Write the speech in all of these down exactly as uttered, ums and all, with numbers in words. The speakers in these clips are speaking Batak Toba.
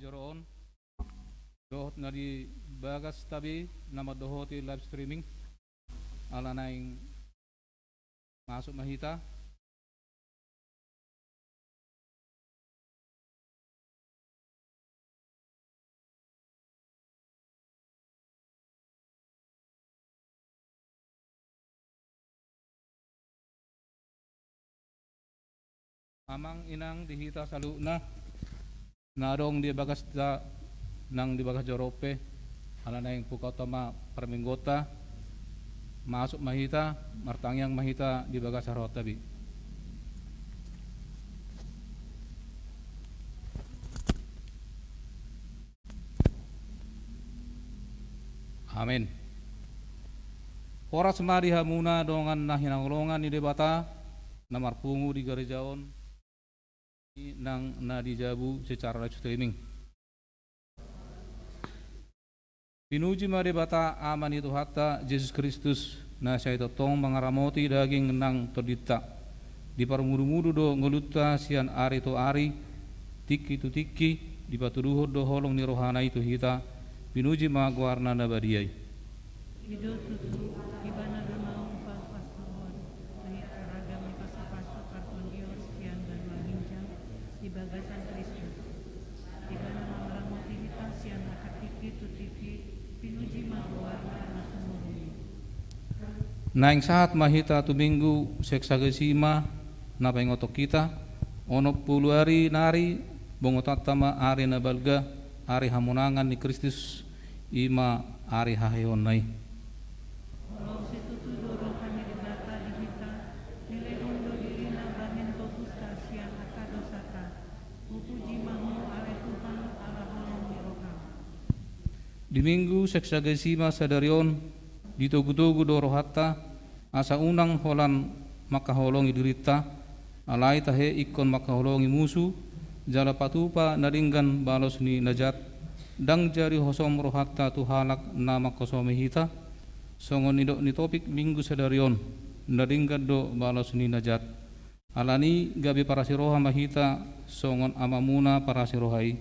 joro on dohot na di bagas tabi na mandohoti live streaming. Ala naeng masuk ma hita. Amang inang di hita saluhutna na adong di bagasta nang di bagas joro on pe, ala naeng pukauta ma parmingguonta, masuk ma hita, martangiang ma hita di bagasan rohanta be. Amen. Horas ma di hamuna dongan na hinaholongan ni Debata na marpungu di gareja on nang na di jabu secara live streaming. Pinuji ma Debata Ama ni Tuhanta Jesus Kristus, na sai tongtong mangaramoti daging nang tondinta, diparmudumudu do ngolunta sian ari tu ari, tingki tu tingki, dipatuduhon do holong ni rohana i tu hita. Pinuji ma goarna na badia i. I do tutu, Ibana do naung pasu-pasu roha, na hita ragam dipasupasu partondion sian banua ginjang di bagasan Kristus. Ibana mangaramoti hita sian angka tingki tu tingki, pinuji ma goarna na sumurung i. Naeng sahat ma hita tu Minggu Sexagesima na paingothon hita, onom pulu ari nari, bongotanta ma ari na balga, ari hamonangan ni Kristus, i ma ari haheheonna i. Holong situtu do roha ni Debata di hita, nilehon do dirina bahen tobusta sian angka dosanta. Hupuji ma Ho ale Tuhan, ala holong ni roham. Di Minggu Sexagesima sadari on, ditogu-togu do rohanta, asa unang holan mangkaholongi dirinta, alai tahe ingkon mangkaholongi musu, jala patupa na denggan balos ni na jat, ndang jadi hosom rohanta tu halak na manghosomi hita, songon nidok ni topik Minggu sadari on, na denggan do balos ni na jat. Alani gabe parasiroha ma hita songon Amamuna parasiroha i.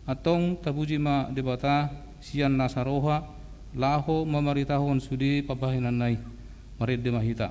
Antong tapuji ma Debata sian nasa roha, laho mamaritahon sude pambahenanna i. Marende ma hita.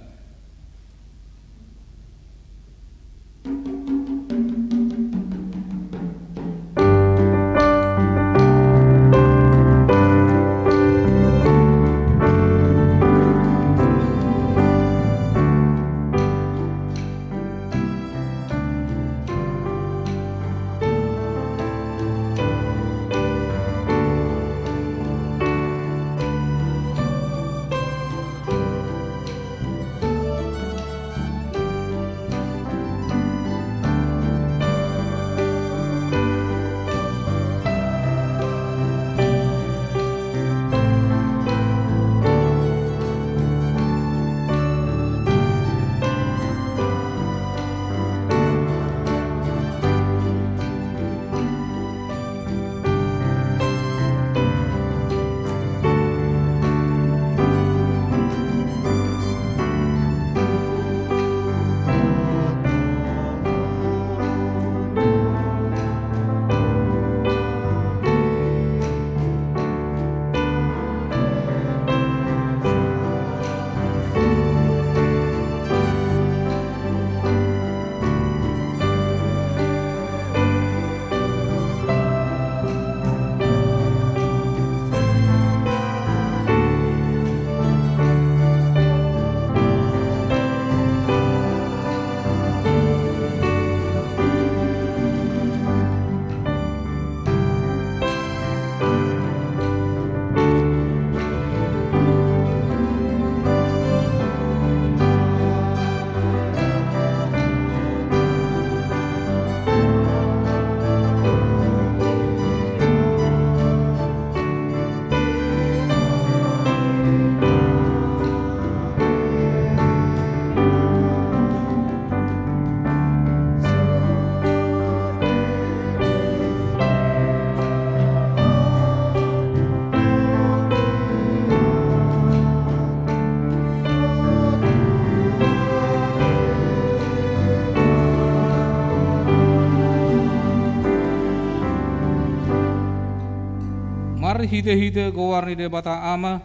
Marhitehite goar ni Debata Ama,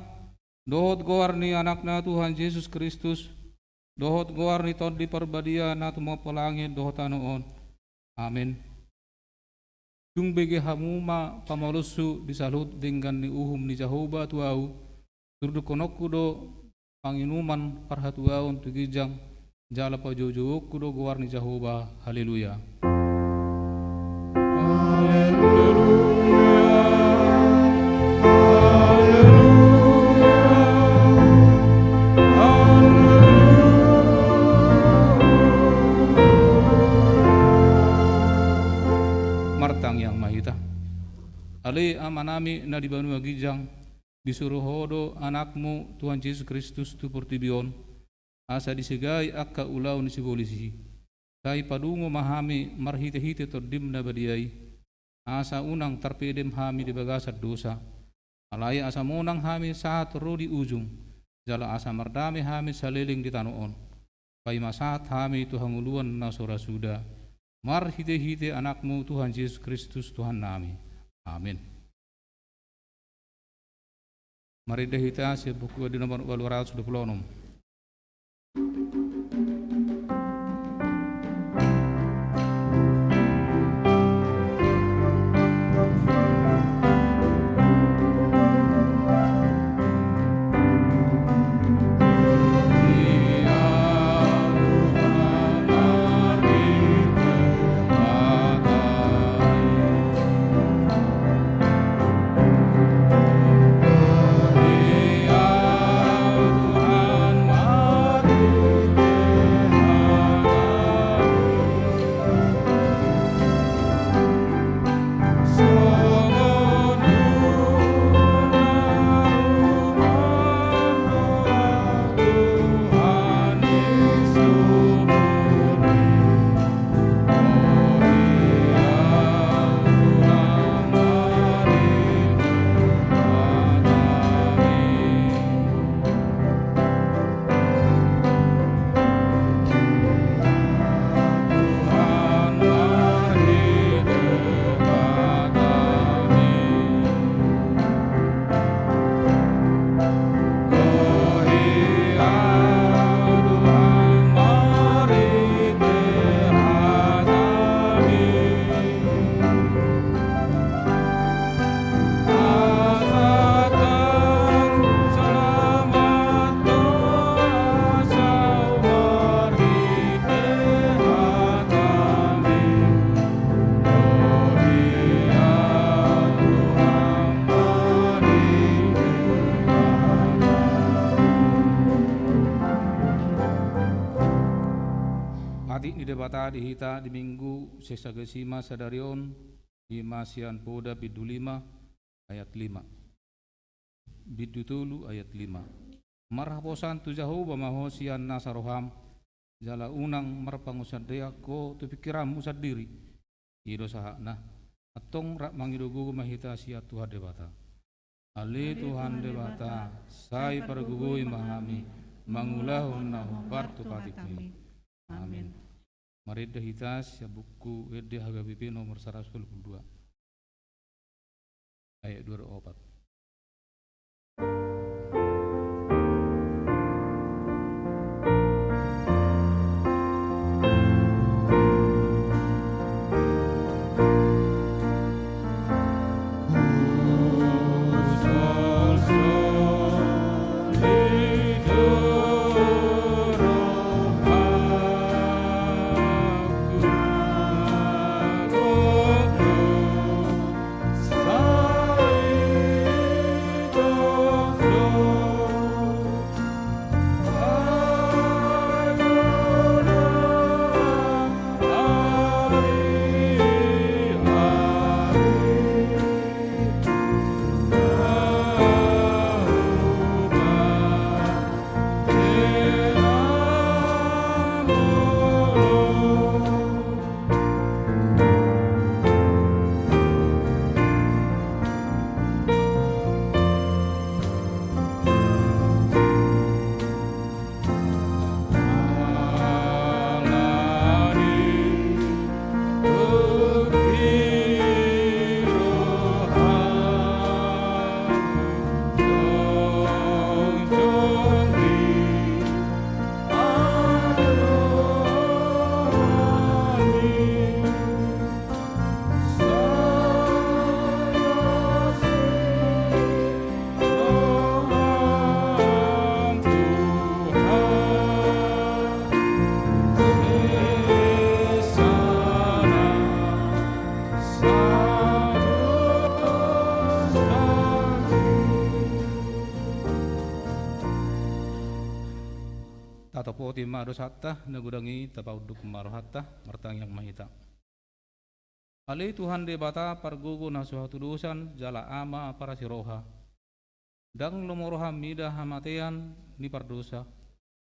dohot goar ni Anakna Tuhan Jesus Kristus, dohot goar ni Tondi Parbadia na tumompa langit dohot tano on. Amen. Dung bege hamu ma pamoloshu di saluhut denggan ni uhum ni Jahowa tu ahu, turdukhononku do panginuman parhatuaon tu ginjang, jala pajoujouonku do goar ni Jahowa. Haleluya. Haleluya. Haleluya. Haleluya. Martangiang ma hita. Ale Amanami na di banua ginjang, disuru Ho do Anakmu Tuhan Jesus Kristus tu portibi on, asa disegai angka ulaon ni sibolis i. Sai padungo ma hami marhitehite Tondim na badia i, asa unang tarpedem hami di bagasan dosa. Alai asa monang hami sahat ro di ujung, jala asa mardame hami saleleng di tano on. Paima sahat hami tu hangoluan na so ra suda, marhitehite Anakmu Tuhan Jesus Kristus Tuhannami. Amen. Marende hita sian Buku Ende nomor ualu ratus dua pulu onom. Atik ni Debata di hita di Minggu Sexagesima sadari on, i ma sian Poda bindu lima ayat lima. Bindu tolu ayat lima. Marhaposan tu Jahowa ma ho sian nasa roham, jala unang marpangunsandean ho tu pingkiranmu sandiri. I do sahatna. Antong rap mangido gogo ma hita sian Tuhan Debata. Ale Tuhan Debata, sai pargogoi ma hami mangulahon na hombar tu patikmi. Amen. Marende hita sian Buku Ende H K B P nomor saratus tolu pulu dua, ayat dua ro opat. Tatopoti ma dosanta, na godang i tapaunduk ma rohanta, martangiang ma hita. Ale Tuhan Debata pargogo na so hatudosan jala Ama parasi roha. Ndang lomo roham mida hamatean ni pardosa,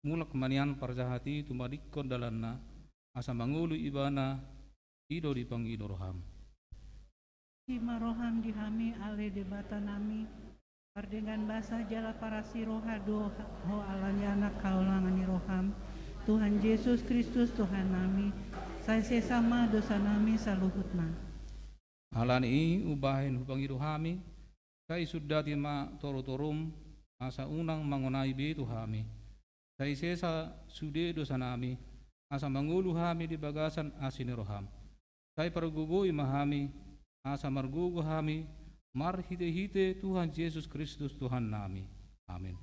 mulak ma nian parjahat i tumadingkon dalanna, asa mangolu ibana, i do dipangido roham. Asi ma roham di hami ale Debata nami, pardenggan basa jala parasi roha do ho ala ni anak haholongan ni roham, Tuhan Jesus Kristus Tuhan nami, sai sesa ma dosa nami saluhutna. Ala ni i umbahen hupangido hami, sai sundati ma torutorum, asa unang mangonai be tu hami. Sai sesa sude dosa nami, asa mangolu hami di bagasan asi ni roham. Sai pargogoi ma hami, asa margogo hami, marhitehite Tuhan Jesus Kristus Tuhan nami. Amin.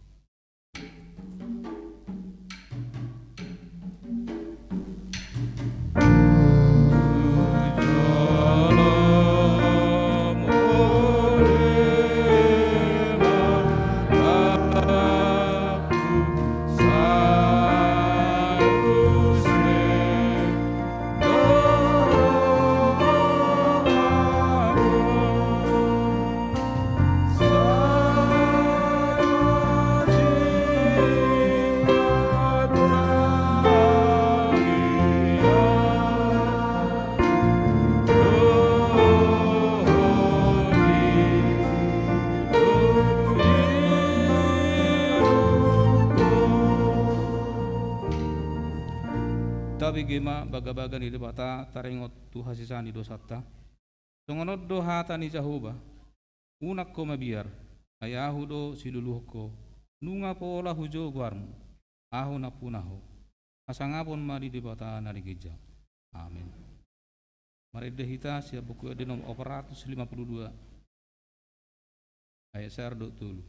Tabege ma bagabaga ni Debata taringot tu hasesaan ni dosanta. Songon on do hata ni Jahowa, unang ho mabiar, ai ahu do siluluhon ho, nunga pola hujou goarmu, ahu nampuna ho. Hasangapon ma di Debata na di ginjang. Amin. Marende hita sian Buku Ende nomor opat ratus lima puluh dua, ayat sada dohot tolu.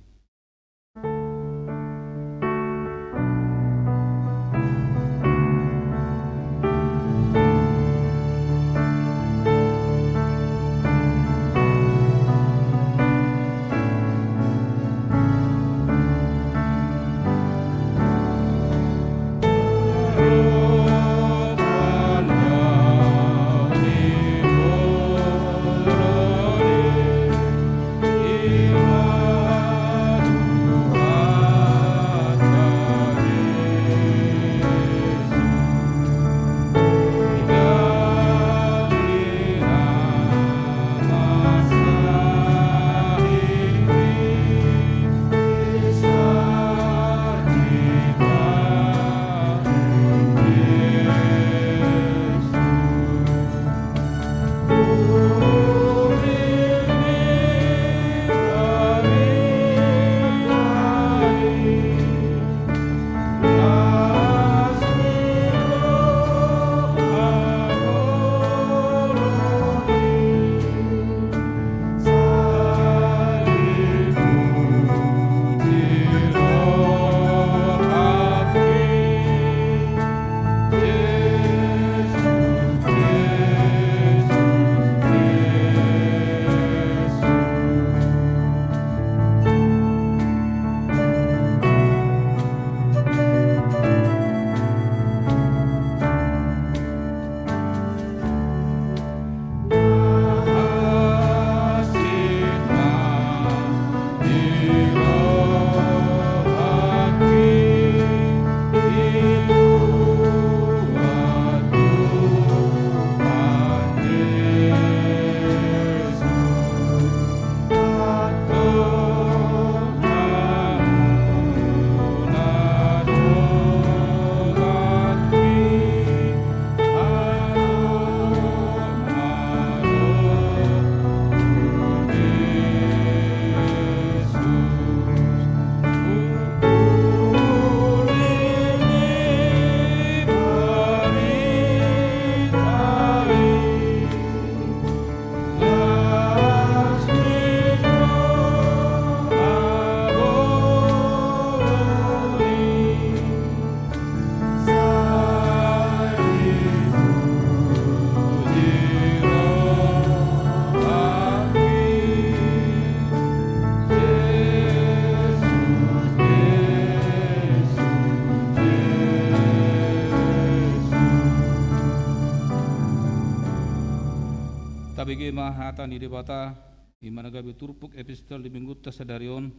Ima hata ni Debata, ima na gabe turpuk epistel di minggunta sadari on,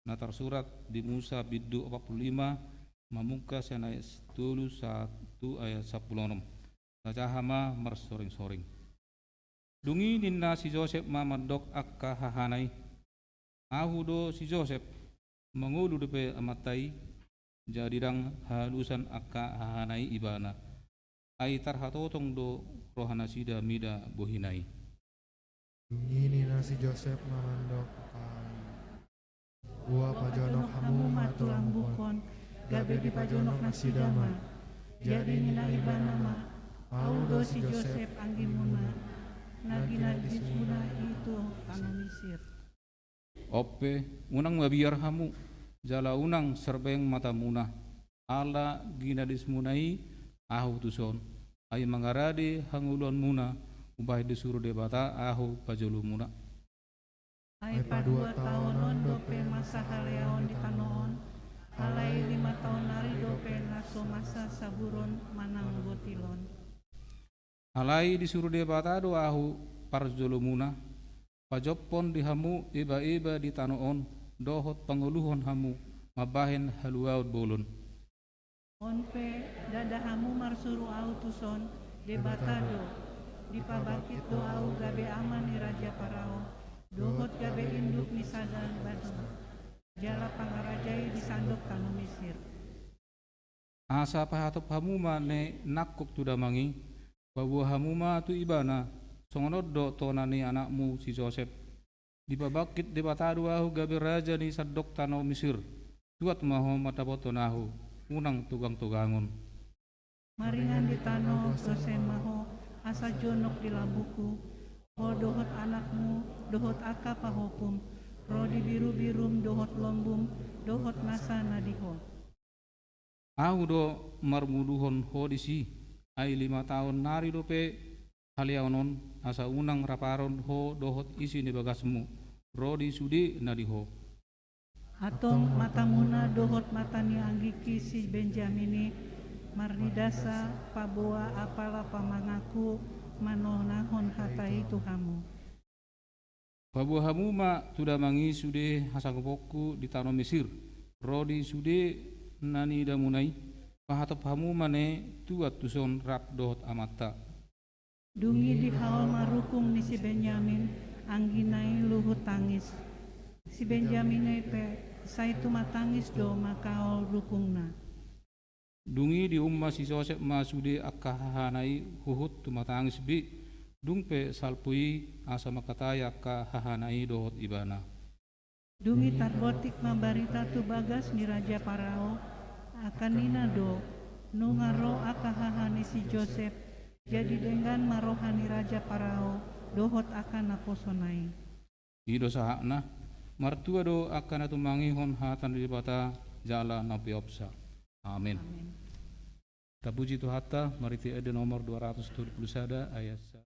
na tarsurat di Musa bindu opat pulu lima, mamungka sian ayat tolu sahat tu ayat sampulu onom. Tajaha ma marsoring-soring. Dung i ninna si Josep ma mandok angka hahana i: Ahu do si Josep, mangolu dope amanta i, jadi ndang halusan angka hahana i ibana. Ai tarhatotong do rohanasida mida bohina i. Dung i ninna si Josep ma mandok angka hahana i: Boa pajonok hamu ma tu lambungkon, gabe dipajonok nasida ma. Jadi ninna ibana ma: Ahu do si Josep anggimuna, na ginadismuna i tu tano Misir. On pe, unang mabiar hamu, jala unang serbaeng matamuna, ala ginadismuna i ahu tuson. Ai mangarade hangoluanmuna, umbahen disuru Debata ahu pajolomuna. Ai padua taon on dope masa haleaon di tano on, alai lima taon nari dope na so masa saburon manang botilon. Alai disuru Debata do ahu parjolomuna, pajoppon di hamu iba-iba di tano on, dohot pangoluhon hamu mambahen haluaon bolon. On pe, ndada hamu marsuru ahu tuson, Debata do. Dipabangkit do ahu gabe ama ni Raja Parao, dohot gabe induk ni sada bangso, jala pangarajai di sandok tano Misir. Asa pahatop hamu ma ne nangkok tu damang i, paboa hamu ma tu ibana, songon on do tona ni anakmu si Josep. Dipabangkit Debata do ahu gabe raja ni sandok tano Misir. Tuat ma ho mandapothon ahu, unang togang-togangon. Maringan di tano, gosem ma ho, asa jonok di lambungku, ho dohot anakmu, dohot angka pahopum, ro di birubirum dohot lombum, dohot nasa na di ho. Ahu do marmuluhon ho disi, ai lima taon nari dope haleaon on, asa unang raparon ho dohot isi ni bagasmu, ro di sude na di ho. Antong matamuna dohot mata ni anggingki si Benjamin i marnidasa, paboa apala pamanganku manonahon hata i tu hamu. Paboa hamu ma tu damang i sude hasangaponku di tano Misir, ro di sude na niidamuna i, pahatop hamu ma ne tuat tuson rap dohot amanta. Dung i dihaol ma rukung ni si Benjamin, anggina i luhut tangis. Si Benjamin i pe sai tumatangis do mangkaol rukungna. Dung i diumma si Josep ma sude angka hahana i huhut tumatangis be, dung pe salpu i asa mangkatai angka hahana i dohot ibana. Dung i tarbotik ma barita tu bagas ni Raja Parao, angka ninna do, nunga ro angka haha ni si Josep, jadi denggan ma roha ni Raja Parao dohot angka naposona i. I do sahatna, martua do angka na tumangihon hata ni Debata jala na umpeopsa. Amen. Amen. Tapuji Tuhanta, marhite Ende nomor dua ratus tolu pulu sada ayat sa-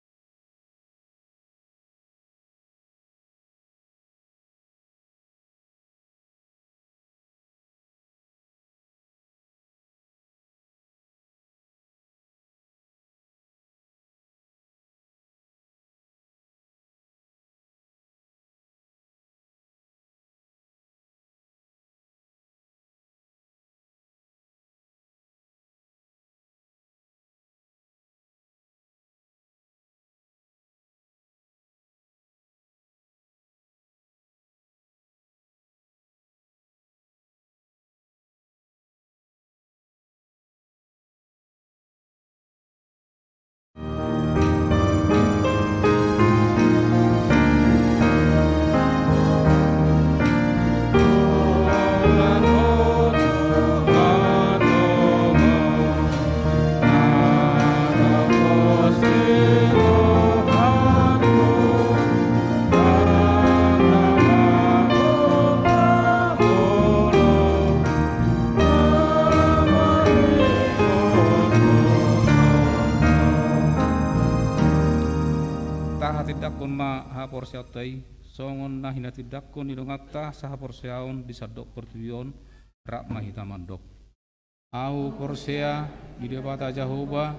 Tahatindangkon ma haporseaonta i, songon na hinatindangkon ni donganta sahaporseaon di sandok portibi on, rap ma hita mandok. Ahu porsea di Debata Jahowa,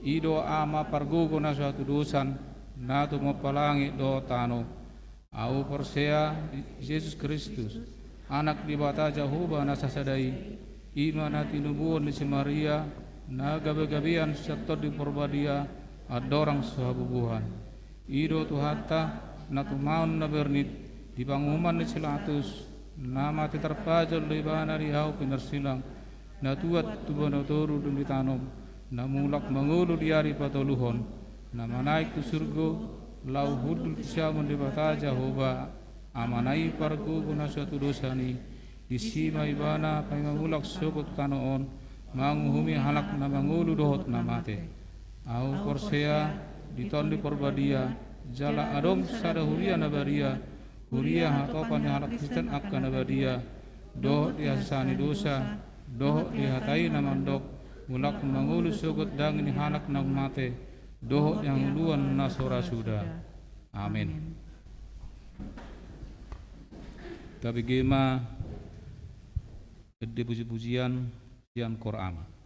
i do Ama pargogo na so hatudosan, na tumompa langit dohot tano. Ahu porsea di Jesus Kristus, Anak Debata Jahowa na sasada i, i ma na tinubuhon ni si Maria, na gabegabean sian Tondi Parbadia, andorang so habubuhan. I do Tuhanta, na tumaon na bernit, di panguhuman ni si Pilatus, na mate tarpajal do ibana di hau pinarsilang, na tuat tu banua toru dung ditanom, na mulak mangolu di ari patoluhon, na manaek tu surgo, laho hundul tu siamun Debata Jahowa, Amana i pargogo na so tudosan i, disi ma ibana paima mulak sogot tu tano on, manguhumi halak na mangolu dohot na mate. Ahu porsea, di Tondi Parbadia, jala adong sada huria na badia, huria hatopan ni halak Kristen angka na badia, dohot di hasesaan ni dosa, dohot di hata i na mandok, mulak mangolu sogot daging ni halak naung mate, dohot di hangoluan na so ra suda. Amen. Tabege ma ende pujipujian sian Kor Ama.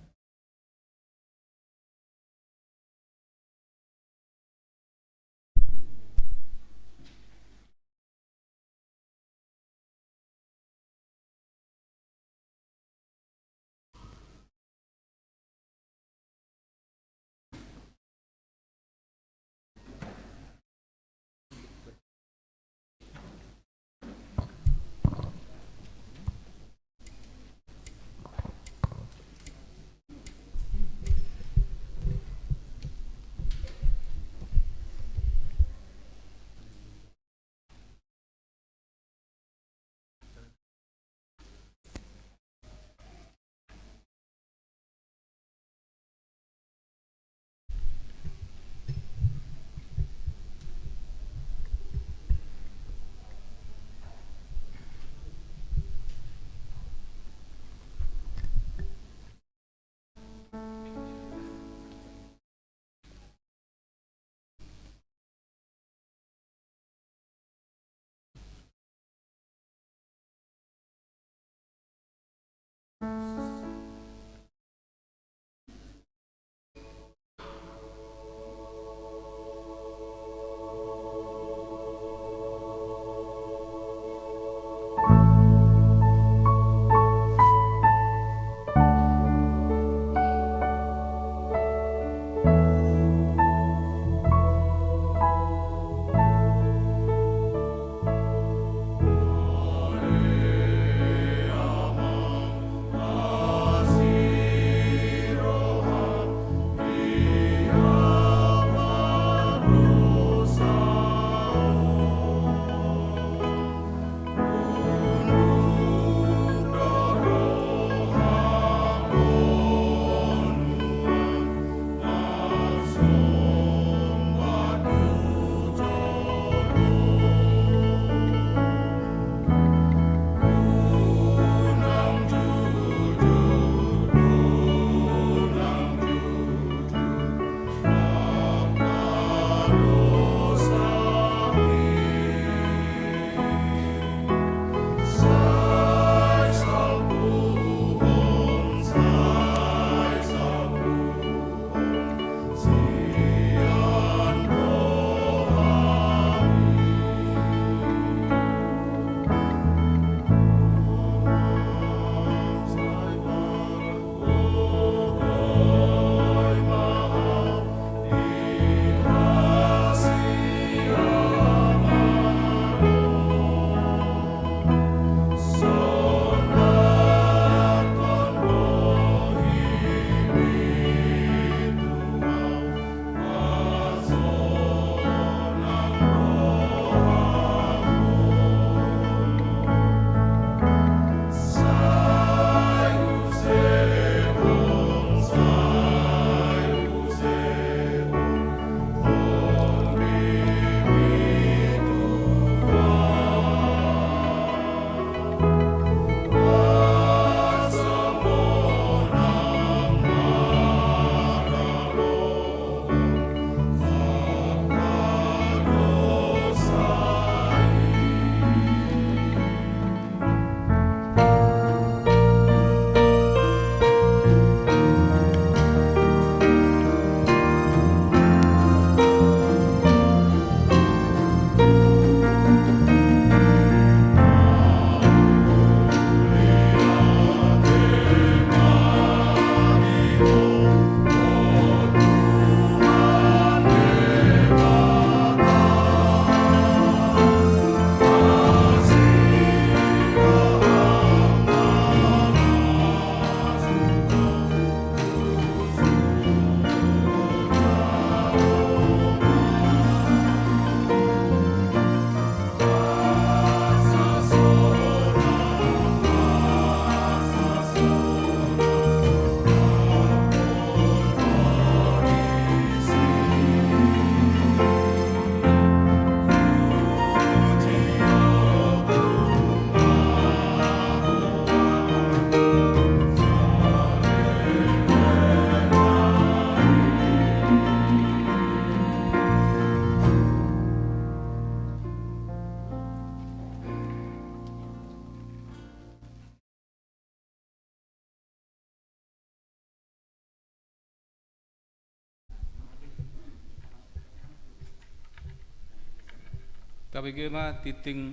Pabege ma tingting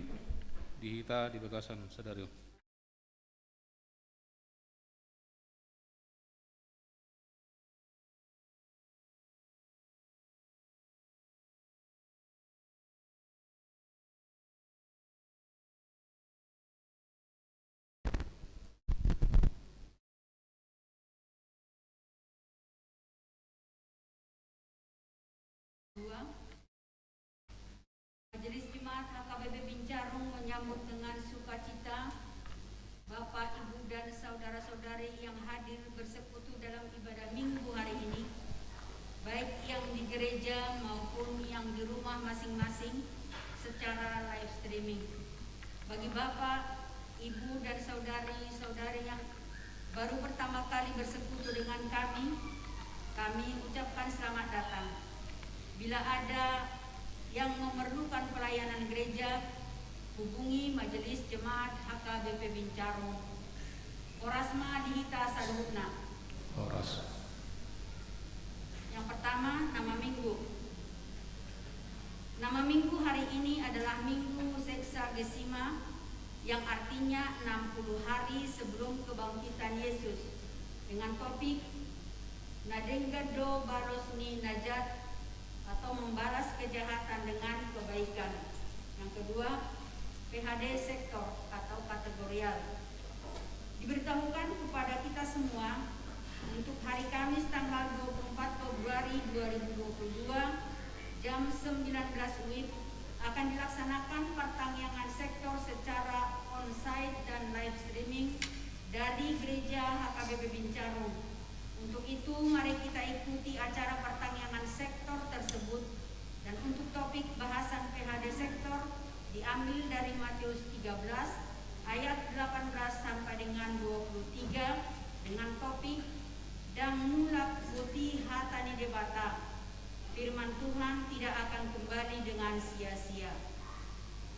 di hita di bagasan sadari on. Dua. Majelis Jemaat H K B P Bincarung menyambut dengan sukacita Bapak, Ibu, dan saudara-saudari yang hadir bersekutu dalam ibadah Minggu hari ini, baik yang di gereja maupun yang di rumah masing-masing secara live streaming. Bagi Bapak, Ibu, dan saudari-saudari yang baru pertama kali bersekutu dengan kami, kami ucapkan selamat datang. Bila ada yang memerlukan pelayanan gereja, hubungi Majelis Jemaat H K B P Bincarung. Horas ma di hita saluhutna. Horas. Yang pertama, nama Minggu. Nama Minggu hari ini adalah Minggu Sexagesima, yang artinya enam puluh hari sebelum kebangkitan Yesus, dengan topik Na denggan do balos ni na jat, atau membalas kejahatan dengan kebaikan. Yang kedua, P H D sektor atau kategorial. Diberitahukan kepada kita semua, untuk hari Kamis tanggal dua puluh empat Februari dua ribu dua puluh dua, jam sembilan belas W I B, akan dilaksanakan pertangiangan sektor secara onsite dan live streaming dari Gereja H K B P Bincarung. Untuk itu, mari kita ikuti acara pertangiangan sektor tersebut. Dan untuk topik bahasan P H D sektor diambil dari Matius tiga belas ayat delapan belas sampai dengan dua puluh tiga, dengan topik Ndang mulak boti hata ni Debata, firman Tuhan tidak akan kembali dengan sia-sia.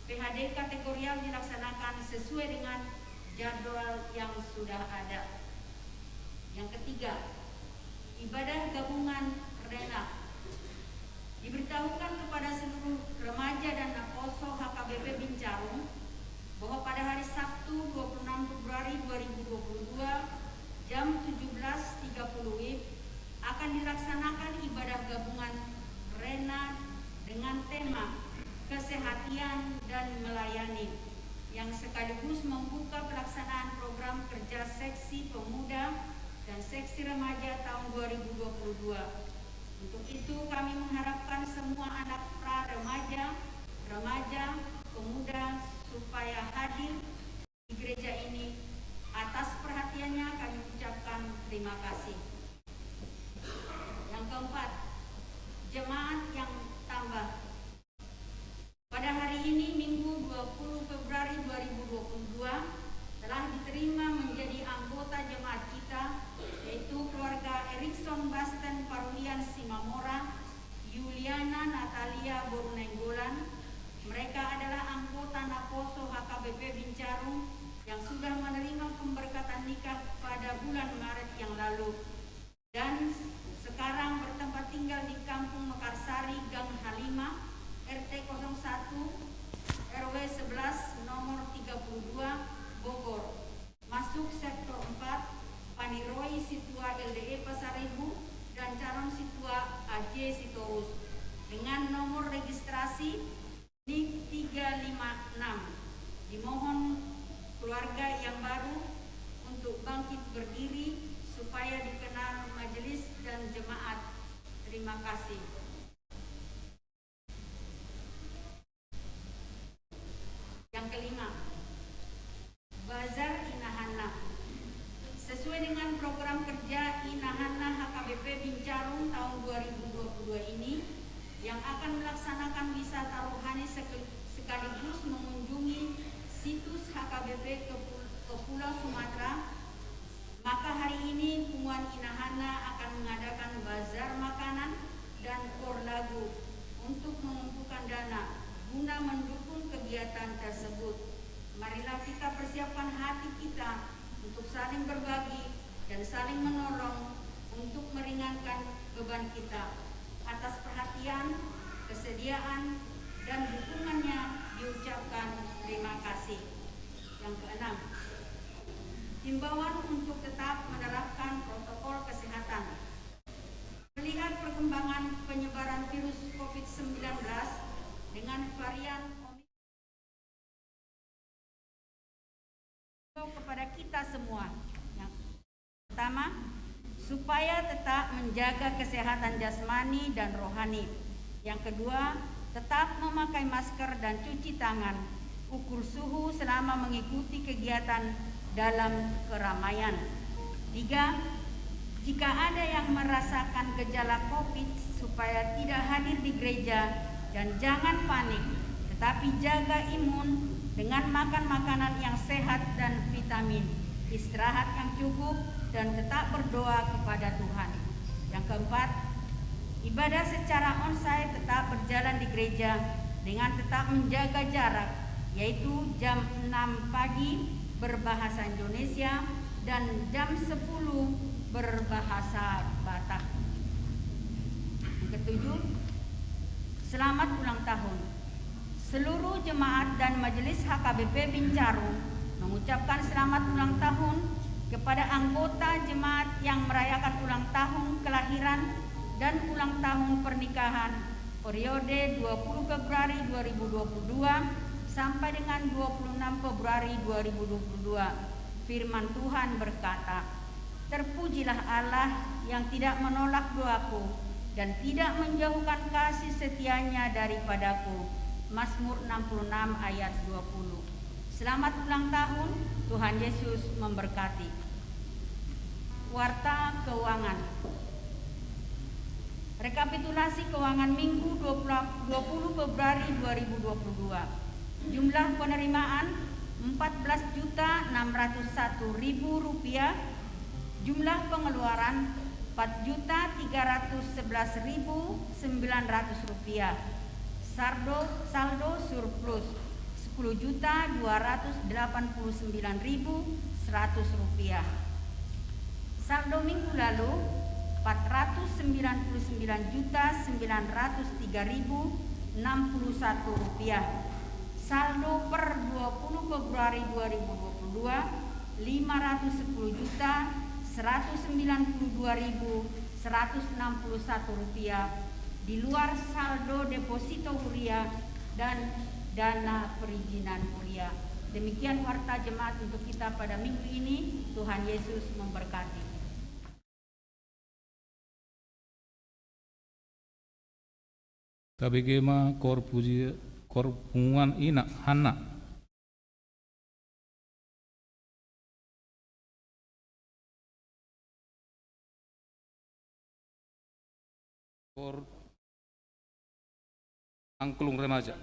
P H D kategorial dilaksanakan sesuai dengan jadwal yang sudah ada. Yang ketiga, ibadah gabungan Rena. Diberitahukan kepada seluruh remaja dan naposo H K B P Bincarung bahwa pada hari Sabtu, dua puluh enam Februari dua ribu dua puluh dua, jam tujuh belas tiga puluh W I B, akan dilaksanakan ibadah gabungan Rena dengan tema Kesehatian dan Melayani, yang sekaligus membuka pelaksanaan program kerja Seksi Pemuda dan Seksi Remaja tahun dua ribu dua puluh dua. Untuk itu, kami mengharapkan semua anak pra remaja, remaja, pemuda supaya hadir di gereja ini. Atas perhatiannya kami ucapkan terima kasih. Yang keempat, jemaat yang tambah. Pada hari ini, Minggu dua puluh Februari dua ribu dua puluh dua, telah diterima menjadi anggota jemaat kita, yaitu keluarga Erikson Basten Parulian Simamora, Yuliana Natalia Boru Nainggolan. Mereka adalah anggota naposo H K B P Bincarung yang sudah menerima pemberkatan nikah pada bulan Maret yang lalu. Dan sekarang bertempat tinggal di Kampung Mekarsari, Gang Halimah, R T kosong satu, R W sebelas, nomor tiga puluh dua, Bogor. Masuk sektor empat, paniroi sintua L D E Pasaribu dan calon sintua A J Sitorus, dengan nomor registrasi Nik tiga lima enam. Dimohon keluarga yang baru untuk bangkit berdiri supaya dikenal majelis dan jemaat. Terima kasih. Yang kelima, Bazar Ina Hanna. Sesuai dengan program kerja Ina Hanna H K B P Bincarung tahun dua ribu dua puluh dua ini, yang akan melaksanakan wisata rohani seke-, sekaligus mengunjungi situs H K B P ke Pu-, ke Pulau Sumatera, maka hari ini Punguan Ina Hanna akan mengadakan bazar makanan dan kor lagu untuk mengumpulkan dana guna mendukung kegiatan tersebut. Marilah kita persiapkan hati kita untuk saling berbagi dan saling menolong untuk meringankan beban kita. Atas perhatian, kesediaan, dan dukungannya diucapkan terima kasih. Yang keenam, himbauan untuk tetap menerapkan protokol kesehatan. Melihat perkembangan penyebaran virus covid sembilan belas dengan varian Omikron, kepada kita semua. Yang pertama, supaya tetap menjaga kesehatan jasmani dan rohani. Yang kedua, tetap memakai masker dan cuci tangan, ukur suhu selama mengikuti kegiatan dalam keramaian. Tiga, jika ada yang merasakan gejala covid, supaya tidak hadir di gereja dan jangan panik, tetapi jaga imun dengan makan makanan yang sehat dan vitamin, istirahat yang cukup, dan tetap berdoa kepada Tuhan. Yang keempat, ibadah secara onsite tetap berjalan di gereja dengan tetap menjaga jarak, yaitu jam enam pagi berbahasa Indonesia dan jam sepuluh berbahasa Batak. Yang ketujuh, selamat ulang tahun. Seluruh jemaat dan Majelis H K B P Bincaru mengucapkan selamat ulang tahun kepada anggota jemaat yang merayakan ulang tahun kelahiran dan ulang tahun pernikahan periode dua puluh Februari dua ribu dua puluh dua sampai dengan dua puluh enam Februari dua ribu dua puluh dua. Firman Tuhan berkata, "Terpujilah Allah yang tidak menolak doaku dan tidak menjauhkan kasih setia-Nya daripadaku." Mazmur enam puluh enam ayat dua puluh. Selamat ulang tahun, Tuhan Yesus memberkati. Warta keuangan. Rekapitulasi keuangan Minggu dua puluh, dua puluh Februari dua ribu dua puluh dua. Jumlah penerimaan empat belas juta enam ratus satu ribu rupiah. Jumlah pengeluaran empat juta tiga ratus sebelas ribu sembilan ratus rupiah. Saldo, saldo surplus sepuluh juta dua ratus delapan puluh sembilan ribu seratus rupiah. Saldo minggu lalu, empat ratus sembilan puluh sembilan juta sembilan ratus tiga ribu enam puluh satu rupiah. Saldo per dua puluh Februari dua ribu dua puluh dua, lima ratus sepuluh juta seratus sembilan puluh dua ribu seratus enam puluh satu rupiah, di luar saldo deposito huria dan dana perizinan huria. Demikian warta jemaat untuk kita pada minggu ini. Tuhan Yesus memberkati. Tabege ma koor puji, koor punguan ina Hanna. Koor angklung remaja.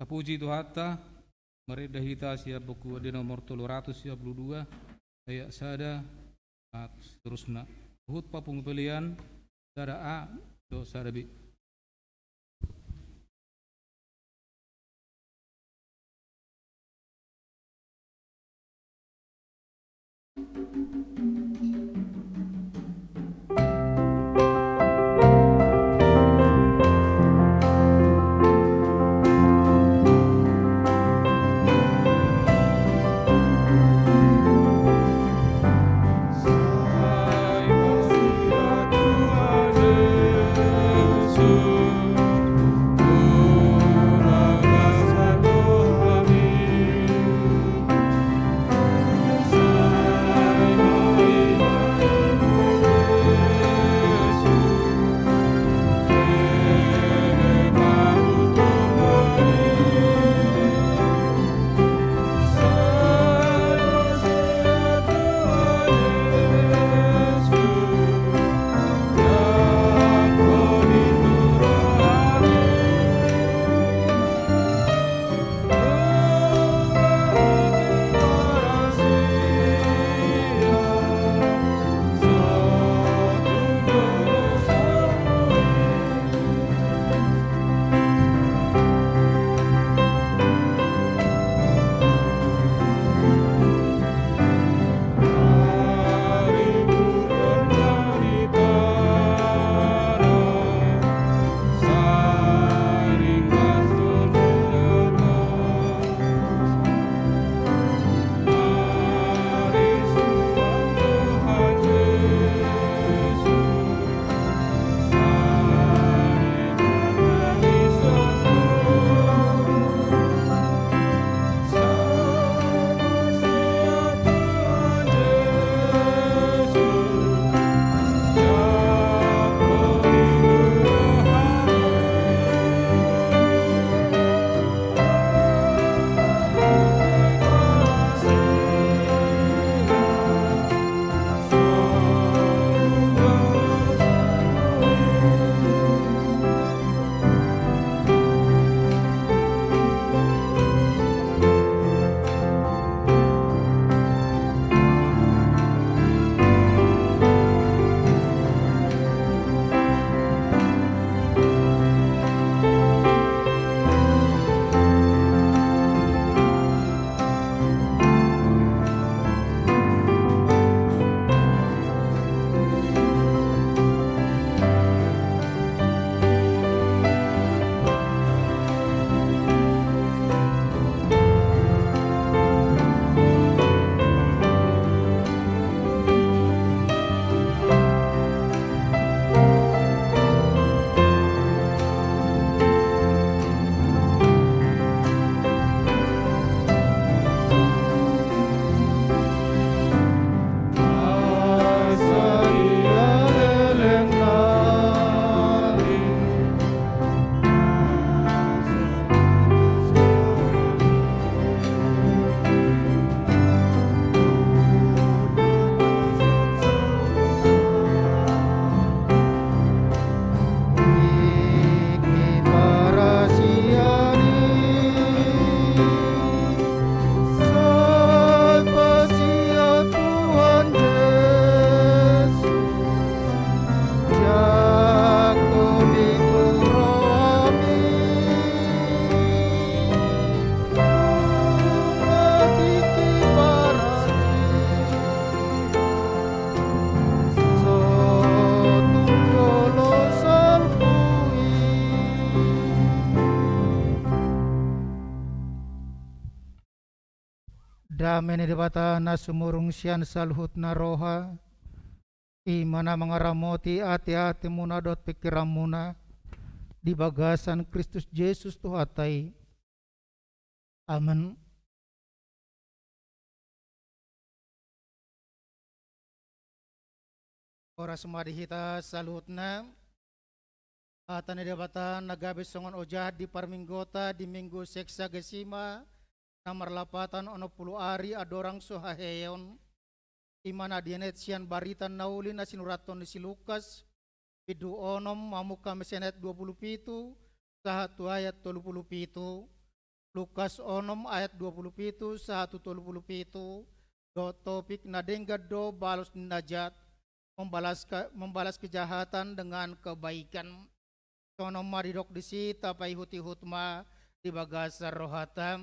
Puji Tuhanta, marende hita sian Buku Ende nomor tolu ratus sia pulu dua, ayat sada, ah, seterusna. Huhut pangpambulian, sada A, dohot sada B. Dame ni Debata na sumurung sian saluhutna roha, i ma na mangaramoti ateatemuna dohot pingkiranmuna di bagasan Kristus Jesus Tuhanta i. Amen. Horas ma di hita saluhutna. Hata ni Debata na gabe songon ojahan di parminggota di Minggu Sexagesima, na marlapatan onom pulu ari andorang so haheheon, i ma na dienet sian Barita na Uli na sinurathon ni si Lukas, bindu onom, mamungka sian ayat dua pulu pitu sahat tu ayat tolu pulu pitu. Lukas onom ayat dua puluh pitu sahat tu tolu puluh pitu, dohot topik na denggan do balos ni na jat, membalas ke-, membalas kejahatan dengan kebaikan. Songon on ma didok disi, tapaihut-ihut ma di bagasan rohanta.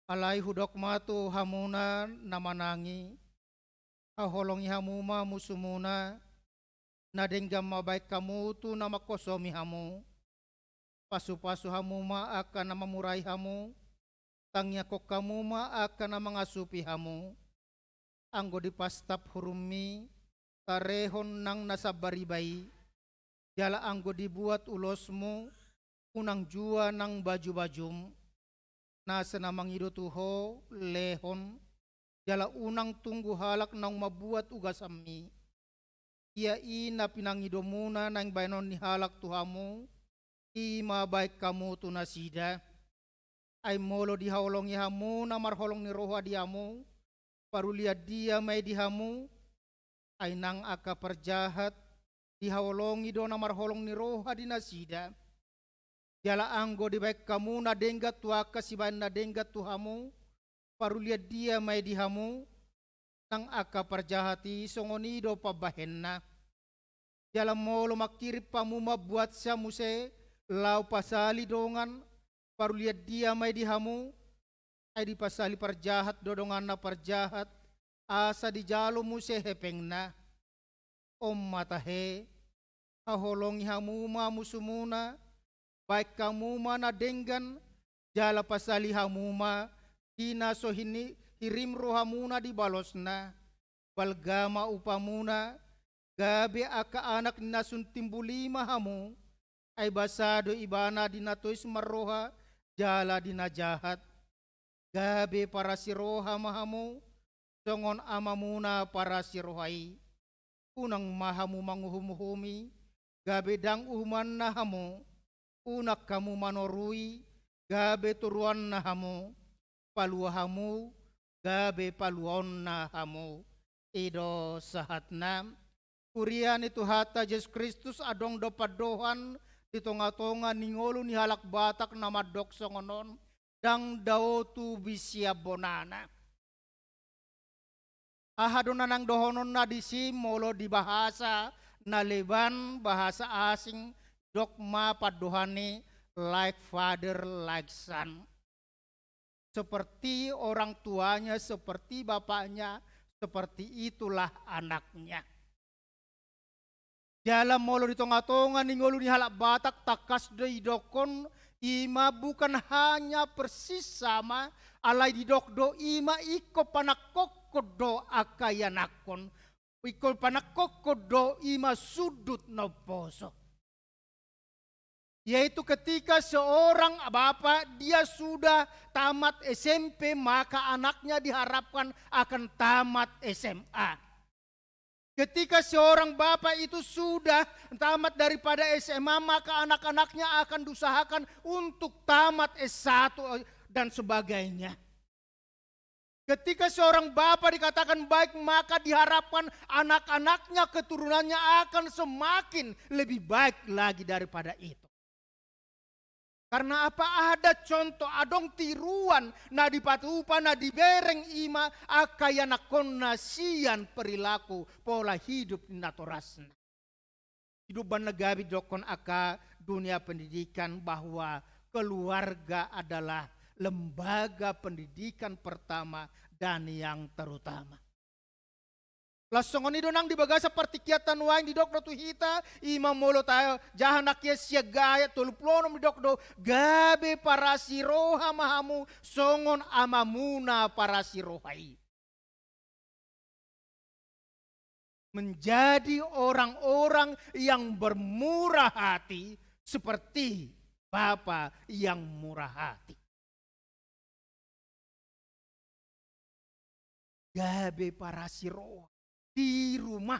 Alai hudok ma tu hamuna na manang i, haholongi hamu ma musumuna, na denggan ma baen hamu tu na manghosomi hamu. Pasu-pasu hamu ma angka na mamurahi hamu, tangiangkon hamu ma angka na mangasupi hamu. Anggo dipastap hurummi, tarehon nang na sambariba i, jala anggo dibuat ulosmu, unang jua nang baju-bajum. Nasa na mangido tu ho, lehon, jala unang tunggu halak naung mambuat ugasanmi. Ia i na pinangidomuna naeng baenon ni halak tu hamu, i ma baen hamu tu nasida. Ai molo dihaholongi hamu na marholong ni roha di hamu, parulian dia ma i di hamu? Ai nang angka parjahat dihaholongi do na marholong ni roha di nasida. Jala anggo dibaen hamu na denggan tu angka sibaen na denggan tu hamu, parulian dia ma i di hamu? Nang angka parjahat i songon i do pambahenna. Jala molo mangkirim hamu mambuatsa muse laho pasali dongan, parulian dia ma i di hamu? Ai dipasali parjahat do donganna parjahat, asa dijalo muse hepengna. On ma tahe, haholongi hamu ma musumuna, baen hamu ma na denggan, jala pasali hamu ma di na so hini-, hirim rohamuna di balosna. Balga ma upamuna, gabe angka anak ni na sun timbul i ma hamu. Ai basa do ibana di na tois marroha jala di na jahat. Gabe parasi roha ma hamu, songon amamuna parasi roha i. Unang ma hamu manguhum-uhumi, gabe ndang uhumanna hamu. Unang hamu manorui, gabe toruanna hamu. Palua hamu, gabe paluaonna hamu. I do sahatna. Huria ni Tuhanta Jesus Kristus, adong do pandohan di tonga-tonga ni ngolu ni halak Batak na mandok songon on, ndang dao tubu sian bonana. Aha do na naeng dohononna disi? Molo di bahasa na leban, bahasa asing, didok ma pandohan i like father, like son. Seperti orang tuanya, seperti bapaknya, seperti itulah anaknya. Jala molo di tonga-tonga ni ngolu ni halak Batak, tangkas do didokkon, i ma bukan hanya persis sama, alai didok do i ma ingkon panangkokhon do angka ianakhon, ingkon panangkokhon do i ma sundut na umposo. Yaitu ketika seorang bapak dia sudah tamat S M P, maka anaknya diharapkan akan tamat S M A. Ketika seorang bapak itu sudah tamat daripada S M A, maka anak-anaknya akan diusahakan untuk tamat S satu dan sebagainya. Ketika seorang bapak dikatakan baik, maka diharapkan anak-anaknya, keturunannya akan semakin lebih baik lagi daripada itu. Karena apa? Ada contoh, adong tiruan na dipatupa, na dibereng i ma angka ianakhonna sian perilaku, pola hidup ni natorasna. Di umbahen na gabe didokkon angka dunia pendidikan bahwa keluarga adalah lembaga pendidikan pertama dan yang terutama. Laos songon i do nang di bagasan partingkian ta nuaeng, didok do tu hita, i ma molo tajaha nangkin sian ayat tolu pulu onom, didok do, gabe parasi roha ma hamu songon amamuna parasi roha i. Menjadi orang-orang yang bermurah hati seperti Bapa yang murah hati. Gabe parasi roha di rumah.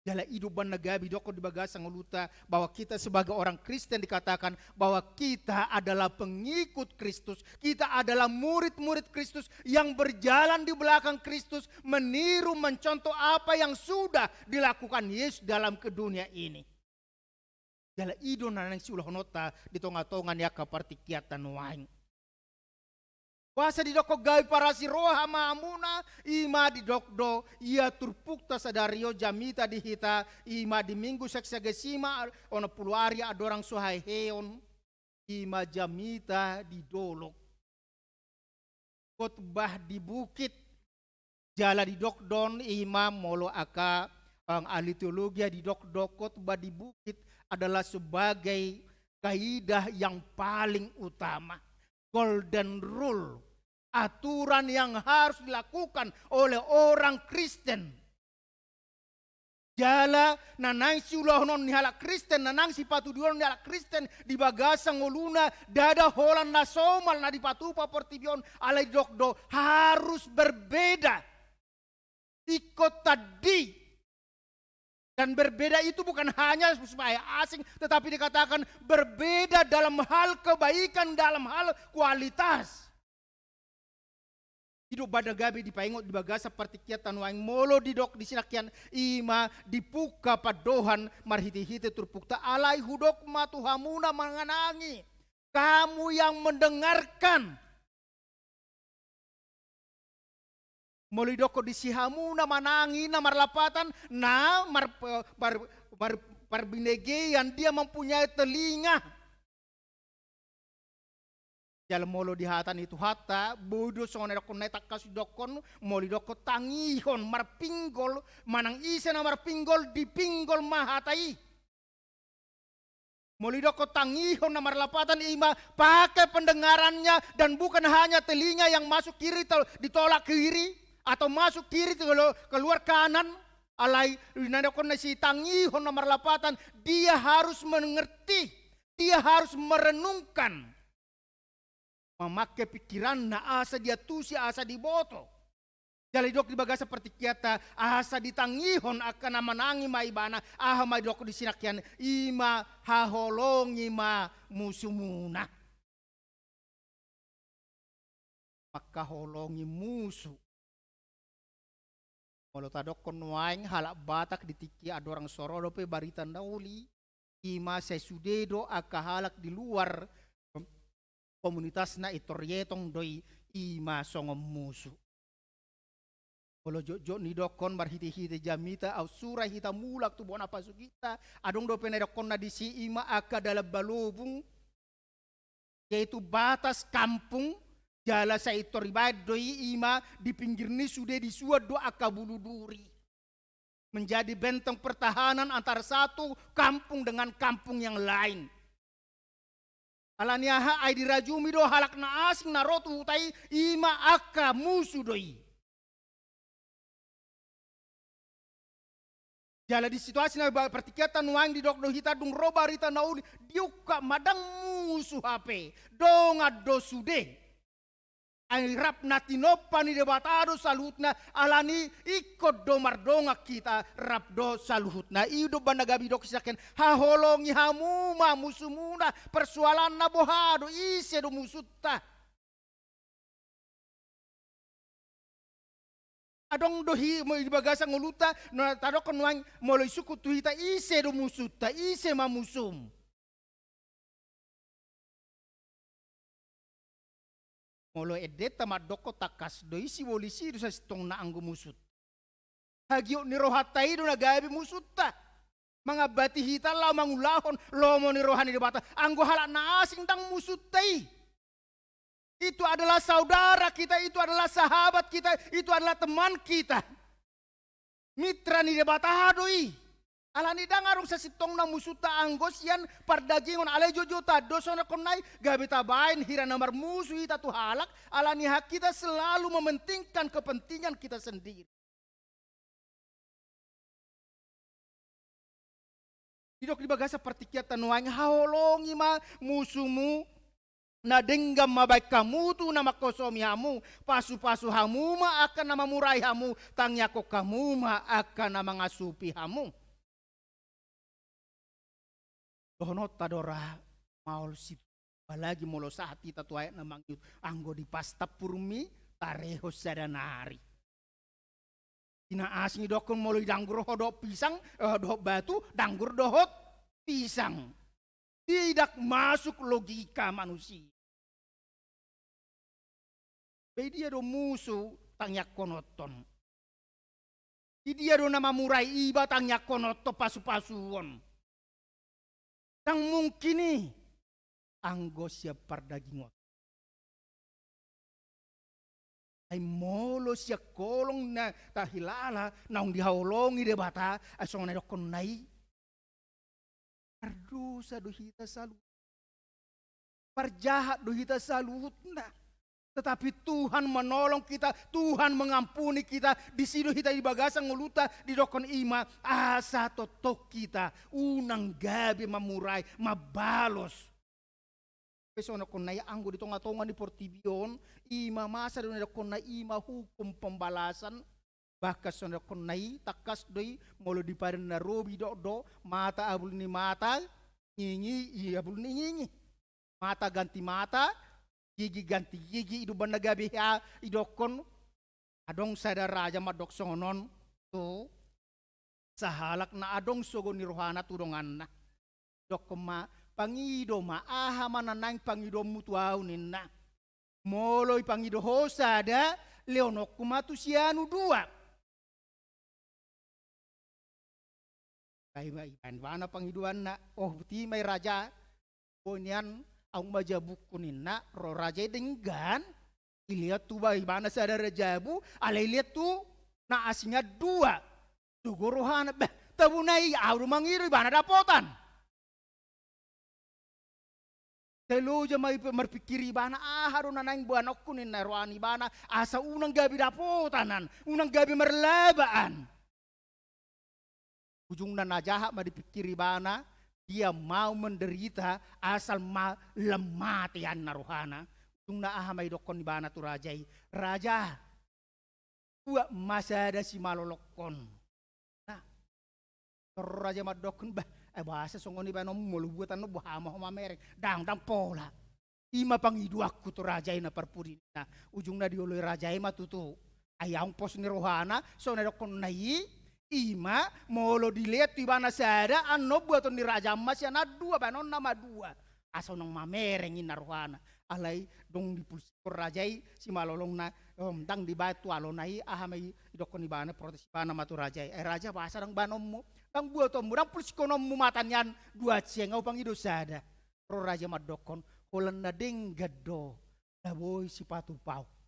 Jala i do umbahen na gabe didokkon di bagasan ngolunta bahwa kita sebagai orang Kristen dikatakan bahwa kita adalah pengikut Kristus, kita adalah murid-murid Kristus yang berjalan di belakang Kristus, meniru, mencontoh apa yang sudah dilakukan Yesus dalam ke dunia ini. Jala i do na naeng siulahononta di tonga-tonga ni angka partingkianta nuaeng. Boasa didokkon gabe parasi roha ma hamuna, i ma didok do, ia turpukta sadari on jamita di hita, i ma di Minggu Sexagesima, onom pulu ari andorang so haheheon, i ma jamita di dolok. Khotbah di bukit. Jala didok do on i ma molo angka, eh, ahli teologia didok do khotbah di bukit adalah sebagai kaidah yang paling utama, golden rule, aturan yang harus dilakukan oleh orang Kristen. Jala na naeng siulahonon ni halak Kristen, na naeng sipatuduhon ni halak Kristen di bagasan ngoluna, ndada holan na somal na dipatupa portibi on, alai didok do harus berbeda. Ingkon tandi. Dan berbeda itu bukan hanya supaya asing, tetapi dikatakan berbeda dalam hal kebaikan, dalam hal kualitas. I do umbahen na gabe dipaingot di bagasan partingkianta nuaeng molo didok disi nangkin i ma dipungka pandohan marhite-hite turpukta, alai hudok ma tu hamu na manangi, kamu yang mendengarkan. Molo didokkon disi hamu na manangi, na marlapatan, na mar-, mar-, mar-, parbinegeian, dia mempunyai telinga. Jala molo di hata ni Tuhanta, boi do songon na didokkon na i tangkas didokkon, molo didokkon tangihon marpinggol, manang ise na marpinggol, dipinggol ma hata i. Molo didokkon tangihon na marlapatan i ma pakai pendengarannya dan bukan hanya telinga yang masuk kiri tol-, ditolak kiri atau masuk kiri tol-, keluar kanan, alai na didokkon na disi tangihon na marlapatan, dia harus mengerti, dia harus merenungkan. Mamangke pingkiranna asa diantusi, asa diboto. Jala didok di bagasan partingkianta asa ditangihon angka na manangi ma ibana, aha ma didok disi nangkin i ma haholongi ma musumuna. Mangkaholongi musu. Molo tadokkon nuaeng halak Batak di tingki andorang so ro dope barita na uli, i ma sai sude do angka halak di luar komunitasna intor dietong do i, i ma songon musu. Molo jotjot nidokkon marhite-hite jamita aut sura hita mulak tu bona pasukinta, adong dope na didokkonna disi i ma angka dalan balobung, yaitu batas kampung, jala sai intor dibaen do i, i ma di pinggir ni sude disuan do angka bulu duri. Menjadi benteng pertahanan antara satu kampung dengan kampung yang lain. Alani aha? Ai dirajumi do halak na asing na ro tu huta i, i ma angka musu do i. Jala di situasi na ba-, partingkianta nuaeng didok do hita dung ro barita na uli, diungkap ma ndang musu hape, dongan do sude. Ai rap na tinompa ni Debata do saluhutna, alani ingkon do mardongan hita rap dohot saluhutna. I do umbahen na gabe didok disi nangkin, haholongi hamu ma musumuna, persoalanna boha do, ise do musunta. Adong do hi-, mo-, di bagasan ngolunta, na tadokkon nuaeng molo disungkun tu hita, ise do musunta, ise ma musum. Molo endenta mandokkon tangkas do i, sibolis i do sasintongna anggo musunta. Hagiot ni rohanta i do na gabe musunta. Mangambati hita laho mangulahon lomo ni roha ni Debata. Anggo halak na asing ndang musunta i. Itu adalah saudara kita, itu adalah sahabat kita, itu adalah teman kita. Mitra ni Debata do i. Alani ndang adong sasintongna musunta anggo sian pardagingon, alai jotjot tando songon na i, gabe tabaen hira na marmusu hita tu halak, alani hita selalu mementingkan kepentingan kita sendiri. Didok di bagasan partingkianta nuaeng, haholongi ma musumu, na denggan mambahen hamutu na manghosomi hamu, pasupasu hamu ma angka na mamurahi hamu, tangiangkon hamu ma angka na mangasupi hamu. Dohononta do ra maol si-, apalagi molo sahat hita tu ayat na mangihut, anggo di pastampurmi tarehon sada nari. Di na asing didokkon molo didanggur ho dohot pisang, eh, dohot batu, danggur dohot pisang. Tidak masuk logika manusia. Pe dia do musu tangiangkononta on? Dia do na mamurai iba tangiangkononta on, pasupasuon? Ndang mungkin i anggo sian pardagingon. Ai molo sian holong na tahilala naung dihaholongi Debata, ai songon na didokkonna i. Pardosa do hita saluhutna. Parjahat do hita saluhutna. Tetapi Tuhan menolong kita, Tuhan mengampuni kita. Disi do hita di bagasan ngolunta didokkon i ma, asa tongtong hita unang gabe mamurai, mambalos. Pe songon na didokkonna i, anggo di tongatonga ni portibi on, i ma masa do na didokkonna i ma hukum pembalasan. Bahkan songon na didokkonna i, tangkas do i, molo di padan na robi didok do, mata abul ni mata, ngingi i abul ni ngingi. Mata ganti mata, gigi ganti gigi, i do umbahen na gabe hea didokkon. Adong sada raja mandok songon on tu sahalak na adong sogo ni rohana tu donganna. Didokkon ma, pangido ma, aha ma na naeng pangidoonmu tu ahu, ninna. Molo dipangido ho sada, lehononku ma tu sianu dua. Baen ibana pangidoanna, oh, botima i raja. Boi nian, ahu ma jabungku, ninna. Ro raja i denggan, dilehon tu ibana sada jabu, alai dilehon tu na asing an dua. Sogo rohana, bah, tabona i, ahu do mangido, ibana dapotan. Sai loja ma i marpingkir ibana, aha do na naeng boanonku, ninna, roha ni ibana, asa unang gabe dapotan an, unang gabe marlaba an. Ujungna na jahat ma dipingkir ibana, dia mau menderita asal ma lam mate, ninna rohana. Ujungna aha ma didokkon ibana tu raja i, raja, buat ma sada simalolongkon. Nah, ro raja mandokkon, bah, ai boasa songon i baenonmu, molo buat annon boha ma ho mamereng? Ndang, ndang pola. I ma pangidoanku tu raja i na parpudi, ninna. Ujungna dioloi raja i ma tutu. Ai adong pos ni rohana, songon na didokkonna i, i ma molo dilehon tu ibana sada, annon buaton ni raja an ma sian an dua, baenonna ma dua. Asa unang mamereng, ninna rohana. Alai dung dipulsikkon raja i simalolongna, om, ndang dibaen tu alona i, aha ma i didokkon ibana, protes ibana ma tu raja i, eh, raja, boasa ndang baenonmu, ndang buatonmu, ndang pulsikkononmu mata ni an dua, sian ahu pangido sada? Ro raja mandokkon, holan na denggan do na boi sipatupaonku.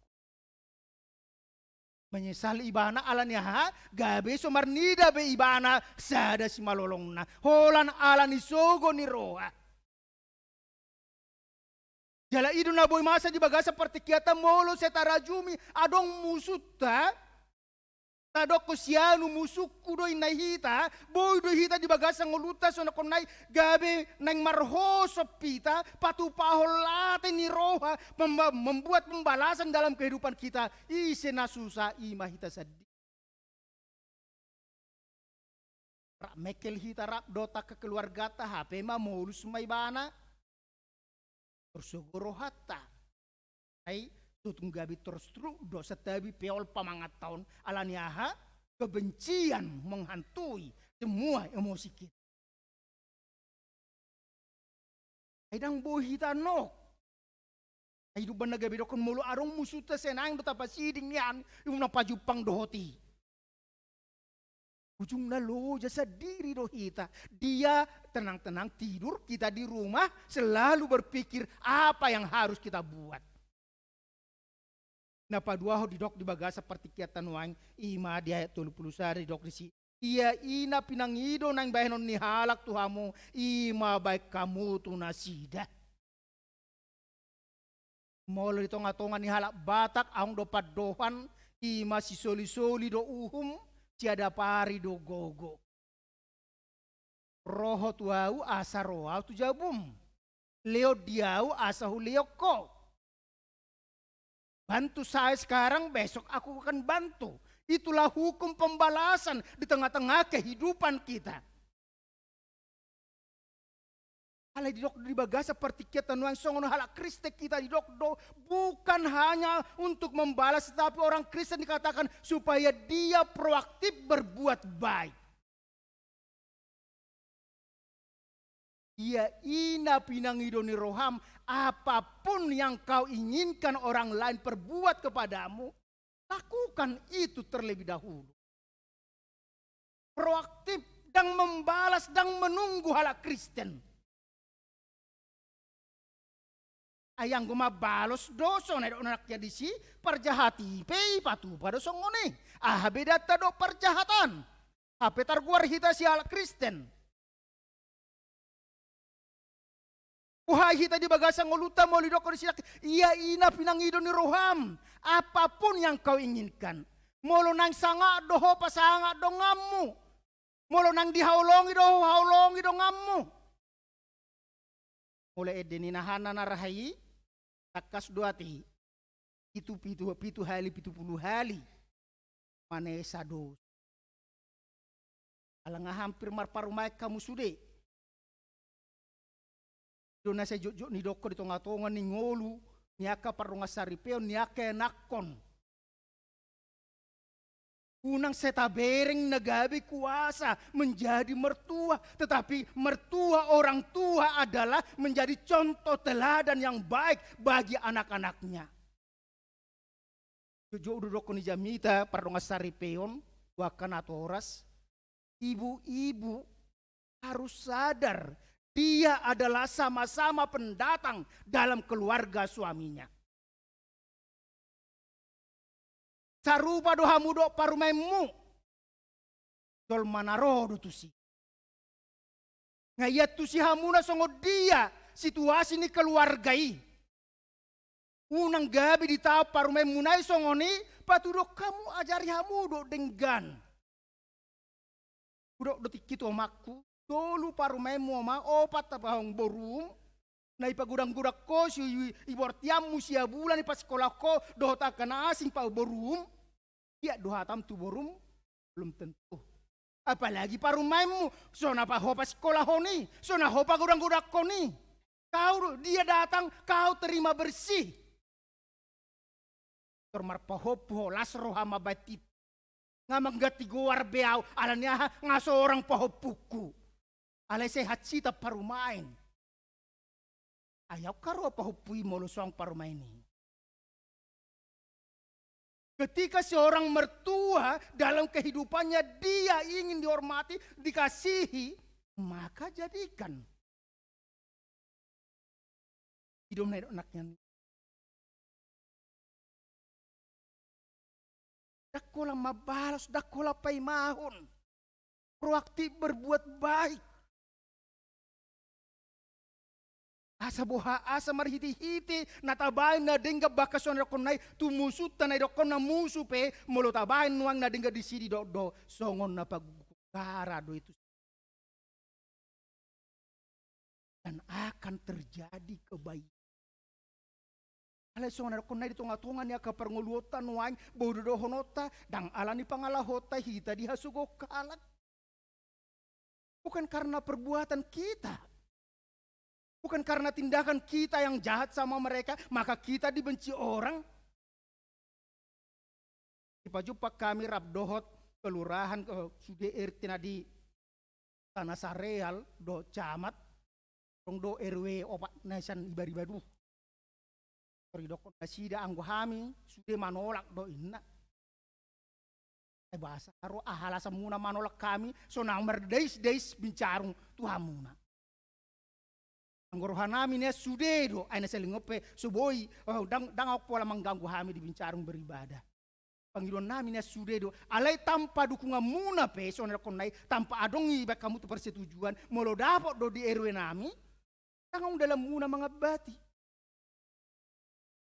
Menyesal ibana, ala ni aha? Gabe so marnida be ibana sada simalolongna, holan ala ni sogo ni roha. Jala i do na boi masa di bagasan partingkianta, molo sai tarajumi adong musunta, tadokkon sianu musungku do, ninna hita, boi do hita di bagasan ngolunta songon na didokkonna i, gabe naeng marhosophita, patupahon late ni roha, mem-, membuat pembalasan dalam kehidupan kita. Ise na susa, i ma hita sandiri. Rap mengkel hita, rap do tangkas keluarganta, hape mamolus ma ibana. Tor sogo rohanta. Ai so tung gabe terstruktur do, santabi peol pamanganta on, ala ni aha? Kebencian menghantui semua emosi kita. Ai ndang boi hita nok. Ai dung umbahen na gabe didokkon, molo adong musunta, sai naeng do tapasiding nian, unang pajumpang dohot i. Ujungna loja sandiri do hita. Dia tenang-tenang tidur kita di rumah, selalu berpikir apa yang harus kita buat. Na paduahon didok di bagasan partingkianta nuaeng, i ma di ayat tolu pulu sada didok disi. Ia i na pinangido naeng bahenon ni halak tu hamu, i ma baen hamu tu nasida. Molo di tongatonga ni halak Batak, adong do pandohan, i ma sisolisoli do uhum, siadapari do gogo. Ro ho tu ahu asa ro ahu tu jabum. Lehon di ahu asa hulehon ho. Bantu saya sekarang, besok aku akan bantu. Itulah hukum pembalasan di tengah-tengah kehidupan kita. Alai didok di bagasan partingkianta nuaeng, songon halak Kristen hita didok do, bukan hanya untuk membalas, tetapi orang Kristen dikatakan supaya dia proaktif berbuat baik. Ia i na pinangido ni roham, apapun yang kau inginkan orang lain perbuat kepadamu, lakukan itu terlebih dahulu. Proaktif, ndang membalas, ndang menunggu halak Kristen. Ai anggo mambalos do songon na nidok ni anakna disi, parjahat i pe ipatupa do songon i. Aha bedanta dohot parjahatan? Hape targoar hita si halak Kristen. Boha hita di bagasan ngolunta molo didokkon disi, ia i na pinangido ni roham, apapun yang kau inginkan. Molo naeng sangap do ho, pasangap donganmu. Molo naeng dihaholongi do ho, haholongi donganmu. Molo ende ni nahanna na raha i, tangkas do ate. Pitu, pitu, pitu hali, pitu pulu hali. Manesa dosa. Ala nga hampir marparumaen hamu sude. Do na sai jotjot nidokkon di tongatonga ni ngolu, ni angka pardongansaripeon, ni angka ianakhon. Unang sai tabereng na gabe kuasa menjadi mertua, tetapi mertua orang tua adalah menjadi contoh teladan yang baik bagi anak-anaknya. Jotjot do didokkon ni jamita pardongansaripeon, tu angka natoras, ibu-ibu harus sadar, dia adalah sama-sama pendatang dalam keluarga suaminya. Sarupa do hamu dohot parumaenmu. Jolma na ro do tusi. Nga ia tusi hamuna songon dia situasi ni keluarga i. Unang gabe ditaon parumaenmuna i songon i, patudok hamu, ajari hamu do denggan. Hudok do tingki tu omakku, tolu parumaenmu oma, opat apa hong borum, na ipagodang-godang ho si, i, i bortianmu sia bulan i pasikola ho, dohot angka na asing pa borum, ia do hatam tu borum, belum tentu. Apalagi parumaenmu, so na pa ho pasikolahon i, so na ho pagodang-godangkon i. Kau, dia datang, kau terima bersih. Tor marpahompu ho, las roha mambaen hita. Nga mangganti goar be au, ala ni aha, nga sorang pahompungku. Alai sehat hita parumaen. Ai au nga ro pahompu i molo so au parumaen i. Ketika seorang mertua dalam kehidupannya dia ingin dihormati, dikasihi, maka jadikan. Ido na nidok ni anakna. Ndang holan mambalos, ndang holan paimahon. Proaktif berbuat baik. Asa boha, asa marhite-hite na tabaen na denggan, bahkan songon na didokkonna i tu musunta, na didokkonna musu pe, molo tabaen nuaeng na denggan disi didok do songon na pagugu gara do itu. Dan akan terjadi kebaikan. Alai songon na didokkonna i, di tonga-tonga ni angka parngoluonta nuaeng, boi do dohononta, ndang ala ni pangalahonta hita dihasogohon halak. Bukan karena perbuatan kita. Bukan karena tindakan kita yang jahat sama mereka, maka kita dibenci orang. Dipajumpa hami rap dohot kelurahan, eh, sude R T na di Tanah Sareal dohot camat, adong do R W opat na sian Ibariba do. Tor didokkon nasida anggo hami sude manolak do inna. Ai boasa ro, aha alasanmuna manolak hami, so na mardaisdais bincarung tu hamuna? Anggo rohanami nian sude do, ai na saleleng on pe so boi, oh, ndang, ndang adong pola mangganggu hami di bincarung beribadah. Pangidoannami nian sude do, alai tanpa dukunganmuna pe, songon na didokkonna i, tanpa adong dibaen hamu tu persetujuan, molo dapot do di R W nami, ndang adong dalanmuna mangambati.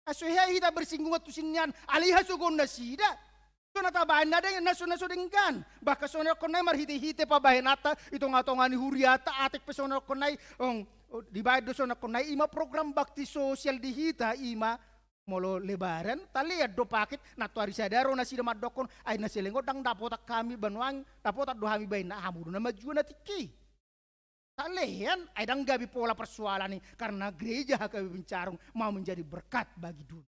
Ai so hea hita bersinggungan tusi nian, alai hasogohon nasida. So na tabaen na deng, na so, na so denggan. Bahkan songon na didokkonna i, marhite-hite pabahenanta di tonga-tonga ni huriata, atik pe songon na didokkonna i, ong, dibaen do songon na didokkonna i, i ma program bakti sosial di hita, i ma molo Lebaran, talean do paket, nantoari sada ro nasida mandokkon, ai na saleleng on ndang dapotan hami ba nuaeng, dapotan do hami ba inna, hamu do na manjua na tingki. Talean, ai ndang gabe pola persoalan i, karena gereja H K B Bincarung mau menjadi berkat bagi dunia.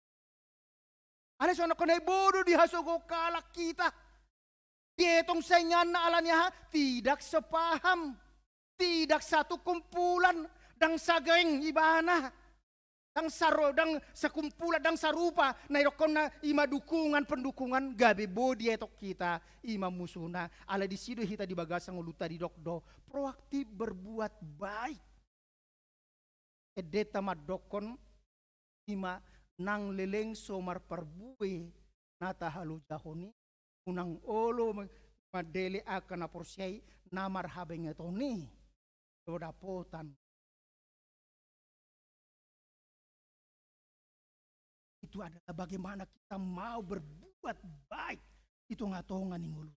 Alai songon na didokkon i, boi do dihasogohon halak hita. Dietong sainganna ala ni aha? Tidak sepaham. Tidak satu kumpulan, ndang sageng ibana, ndang saro-, ndang sakumpulan, ndang sarupa, na idokkonna ima dukungan, pendukungan, gabe boi dietok hita ima musuna. Alai disi do hita di bagasan ngolunta didok do, proaktif berbuat baik. Endenta mandokkon ima nang leleng so marparbue na tahalojahon i, unang olo mandele angka na porsea i na marhabengeton i do dapotan. Itu adalah bagaimana kita mau berbuat baik di tonga-tonga ni ngolu.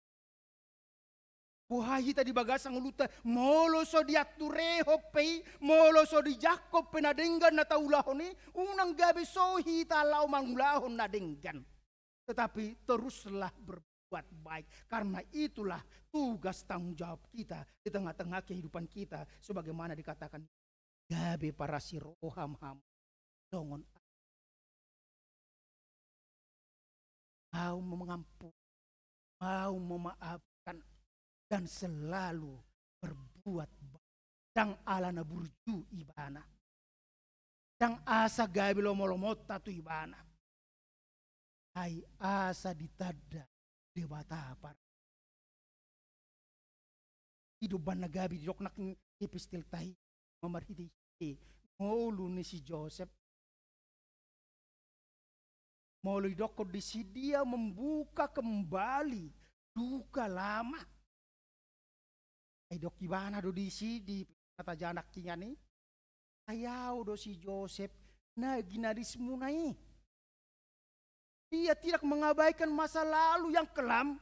Boha hita di bagasan ngolunta, molo so diaturehon pe i, molo so dijangkon pe na denggan na taulahon i, unang gabe so hita laho mangulahon na denggan. Tetapi teruslah berbuat baik, karena itulah tugas tanggung jawab kita di tengah-tengah kehidupan kita, sebagaimana dikatakan, gabe parasi roha ma hamu songon, mau mengampuni, mau memaafkan, dan selalu berbuat baik. Ndang ala na burju ibana, ndang asa gabe lomo-lomonta tu ibana, ai asa ditanda Debata par. I do umbahen na gabe didok nang di epistelta i, ma marhite-hite ngolu ni si Josep. Molo didokkon disi, dia membuka kembali duka lama. Ai didok ibana do disi di na tajaha nangkiningan i, ai au do si Josep na ginarismuna i. Dia tidak mengabaikan masa lalu yang kelam.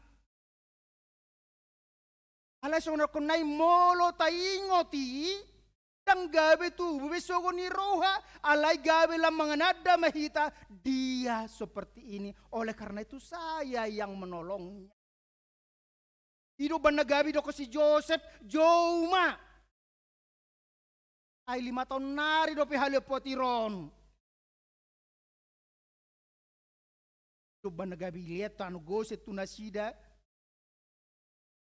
Alai songon na didok i, molo taingot i, ndang gabe tubu be sogo ni roha, alai gabe lam mangananda ma hita, dia seperti ini, oleh karena itu saya yang menolongnya. I do umbahen na gabe didok si Josep, jou ma. Ai lima taon nari dope halean potir on. I do umbahen na gabe dilean tu anak Gosen tu nasida.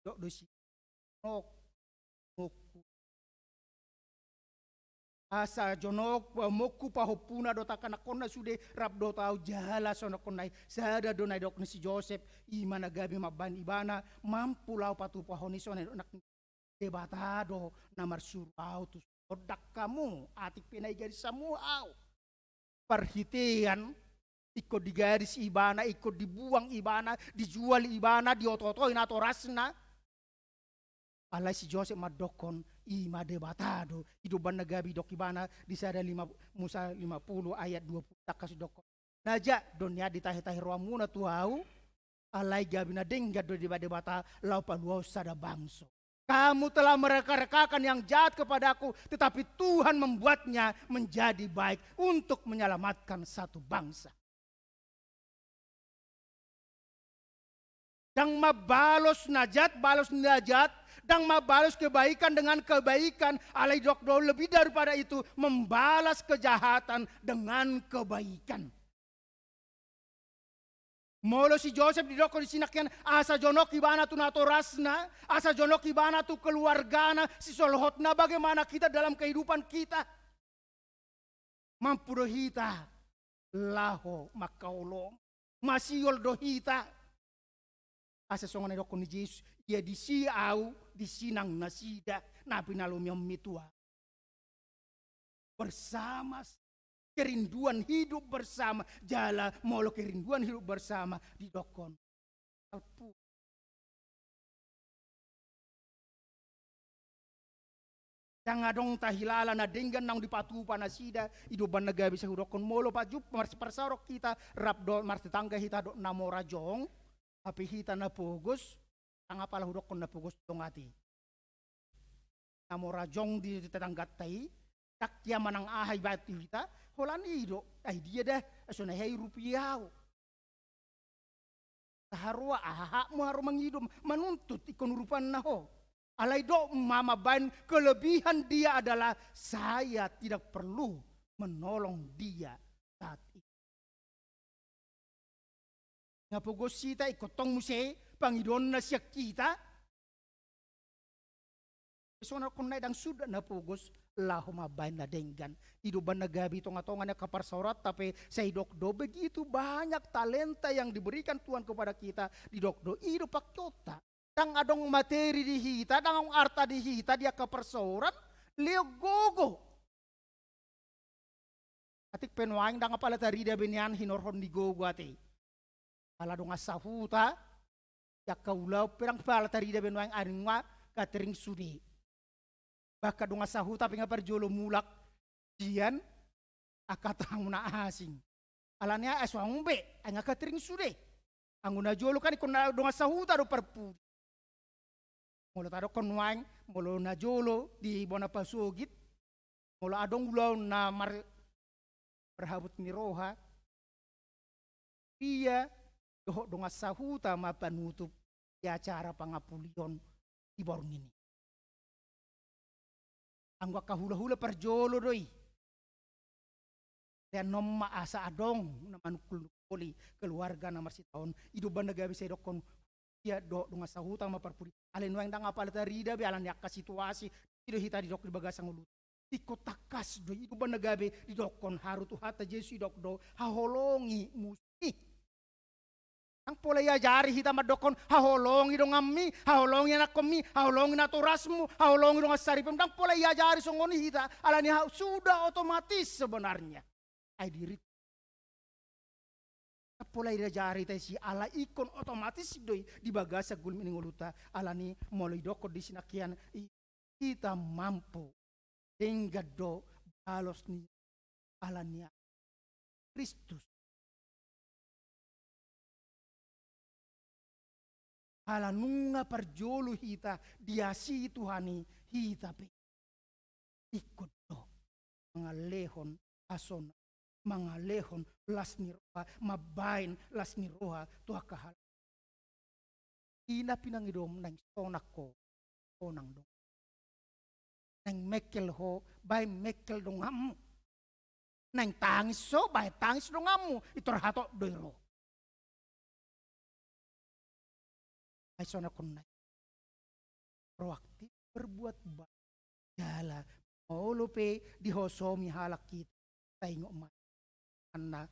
Didok do disi, jonok, amongku. Asa jonok, amongku, pahompuna dohot angka anakkonna sude rap dohot au jala songon na didok i. Sada do na didok ni si Josep, i ma na gabe mambahen ibana mampu laho patupahon i songon na didok nangkin. Debata do na marsuru au tu son, ndang hamu, atik pe na digaris hamu au. Parhitean ingkon digaris ibana, ingkon dibuang ibana, dijual ibana, dioto-otoi natorasna. Alai si Josep mandokkon, i ma Debata do. I do umbahen na gabe didok ibana di sada lima, Musa lima puluh ayat dua puluh, tangkas didokkon, na jak do nian ditahe-tahe rohamuna tu au, alai gabe na denggan do dibahen Debata laho paluahon sada bangso. Kamu telah mereka-rekakan yang jahat kepadaku, tetapi Tuhan membuatnya menjadi baik untuk menyelamatkan satu bangsa. Ndang mambalos na jat, balos na jat, ndang mambalos kebaikan dengan kebaikan, alai didok do lebih daripada itu, membalas kejahatan dengan kebaikan. Molo si Josep didokkon disi nangkin, asa jonok ibana tu natorasna, asa jonok ibana tu keluargana, sisolhotna bagaimana kita dalam kehidupan kita. Mampu do hita laho mangkaholongi, masiol do hita. Asa songon na didokkon ni Jesus, ia disi au, disi nang nasida na pinalomion mi tu au. Bersama, kerinduan hidup bersama, jala molo kerinduan hidup bersama didokkon alpu. Ndang adong tahilala na denggan naung dipatupa nasida, i do umbahen na gabe sai hudokkon molo pajumpang, marsiparsaoran hita rap dohot martetangga hita dohot na mora jong, hape hita na pogos, ndang apala hudokkon na pogos jong ate. Na mora jong di tetangganta i, ndang ia manang aha ibaen tu hita, holan i do, ai dia da, ai so na hea i rupiah au. Taharoa aha hakmu haru mangido, manuntut ingkon urupanna ho. Alai dok ma mambaen kelebihan dia adalah saya tidak perlu menolong dia saat itu. Nga pogos hita ingkon tong muse pangidoonna sian hita. Songon na nidok nai, ndang suda na pogos laho mambahen na denggan. I do umbahen na gabe di tonga-tonga ni angka parsaoranta pe sai didok do, begitu banyak talenta yang diberikan Tuhan kepada kita, didok do i do pangkeonta. Ndang adong materi di hita, ndang adong arta di hita di angka parsaoran, lehon gogo. Atik pe nuaeng ndang apala tarida be nian hinorhon ni gogo ate. Ala dongan sahuta, di angka ulaon pe ndang apala tarida be nuaeng, ai nunga gathering sude. Bahkan dongan sahuta pe nunga parjolo mulak sian angka tamu na asing. Alani ai so adong be, ai nunga gathering sude. Anggo na jolo kan ingkon na dongan sahuta do parpudi. Molo tadokkon nuaeng, molo na jolo di bona pasogit, molo adong ulaon na mar-, marhabot ni roha, ia dohot dongan sahuta ma panutup di acara pangapulion di borngin i. Anggo angka hula-hula parjolo do i. Lean on ma asa adong na manungkul-nungkuli keluarga na marsitaon. I do umbahen na gabe sai didokkon ia dohot dongan sahuta ma parpudi. Alai nuaeng ndang apala tarida be alani angka situasi. I do hita didok di bagasan ngolu. Ingkon tangkas do i do umbahen na gabe didokkon, haru Tuhanta Jesus didok do, haholongi musu i. Ndang pola iajari hita mandokkon, haholongi donganmi, haholongi anakkonmi, haholongi natorasmu, haholongi dongan saripem. Ndang pola iajari songon i hita, alani ha-, sudah otomatis sebenarnya. Ai diri. Ndang pola iajari hita i, alai ingkon otomatis do i di bagasan gulmit ni ngolunta, alani molo didokkon di si nangkiningan i, hita mampu. Denggan do balos ni alani Kristus. Ala nunga parjolo hita diasihi Tuhan i, hita pe ingkon do mangalehon hasonangan, mangalehon las ni roha, mambahen las ni roha tu angka halak. I na pinangidomu, naeng sonang ho, sonang dongan. Naeng mengkel ho, bahen mengkel donganmu. Naeng tangis ho, bahen tangis donganmu. Pintor hatop do i ro. Ai sonang ho, naeng proaktif berbuat baik. Jala molo pe dihosomi halak hita, taingot ma anna.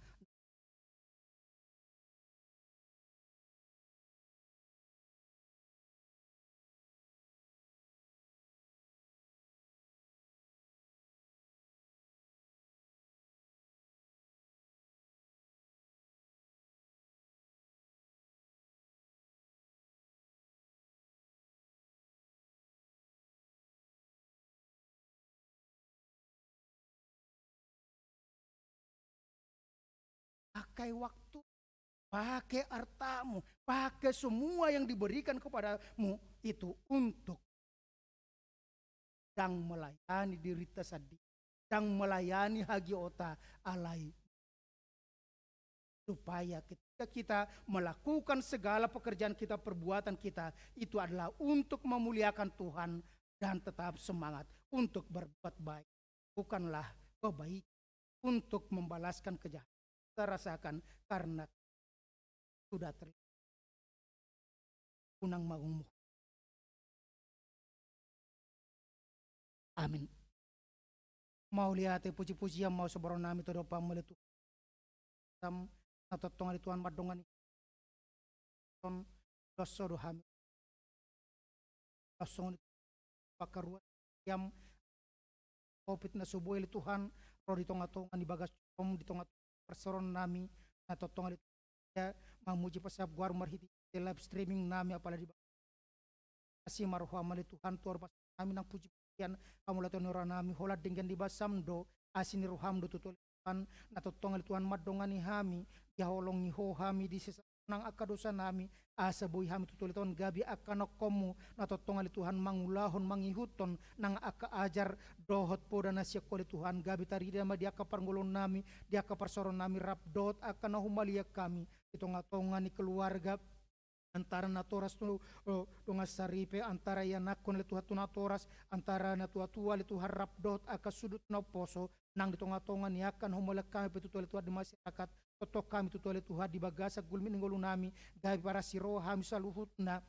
Pakai waktu, pakai hartamu, pakai semua yang diberikan kepadamu itu untuk ndang melayani dirinta sandiri, ndang melayani hagiota, alai supaya ketika kita melakukan segala pekerjaan kita, perbuatan kita, itu adalah untuk memuliakan Tuhan dan tetap semangat untuk berbuat baik. Bukanlah kebaikan untuk membalaskan kejahatan kita rasakan karena sudah terlihat unang mangumuh. Amin. Mauliate, puji-pujian ma siboronami tu adopanmu ale Tuhan. Sam, na tongtong ale Tuhan mandongani. Son, doso do hami. Doso ni pakaruan jam covid na so boi ale Tuhan, ro di tonga-tonga ni bagas om, di tonga-tonga parsaoran nami, na tongtong ale Tuhan, mamuji pasap goar marhite live streaming nami, apala di asi ma roham ale Tuhan, tu adopan nami nang puji-pujian, hamu lato ni roha nami, holan denggan di basam do, asi ni roham do tutu ale Tuhan, na tongtong ale Tuhan mandongani hami, dihaholongi ho hami di sesa nang angka dosa nami, asa boi hami tutu ale Tuhan gabe angka anakkonmu, na tongtong ale Tuhan mangulahon, mangihuthon, nang angka ajar, dohot poda na sian ho ale Tuhan, gabe tarida ma di angka parngoluon nami, di angka parsaoran nami, rap dohot angka na humaliang hami, di tonga-tonga ni keluarga, antara natoras tu, o, dongan saripe, antara ianakhon ale Tuhan tu natoras, antara natua-tua ale Tuhan rap dohot angka sudut na umposo, nang di tonga-tonga ni angka na humaliang hami pe tutu ale Tuhan di masyarakat, tongtong hami tutu ale Tuhan di bagasan gulmit ni ngolu nami, gabe parasi roha hami saluhutna,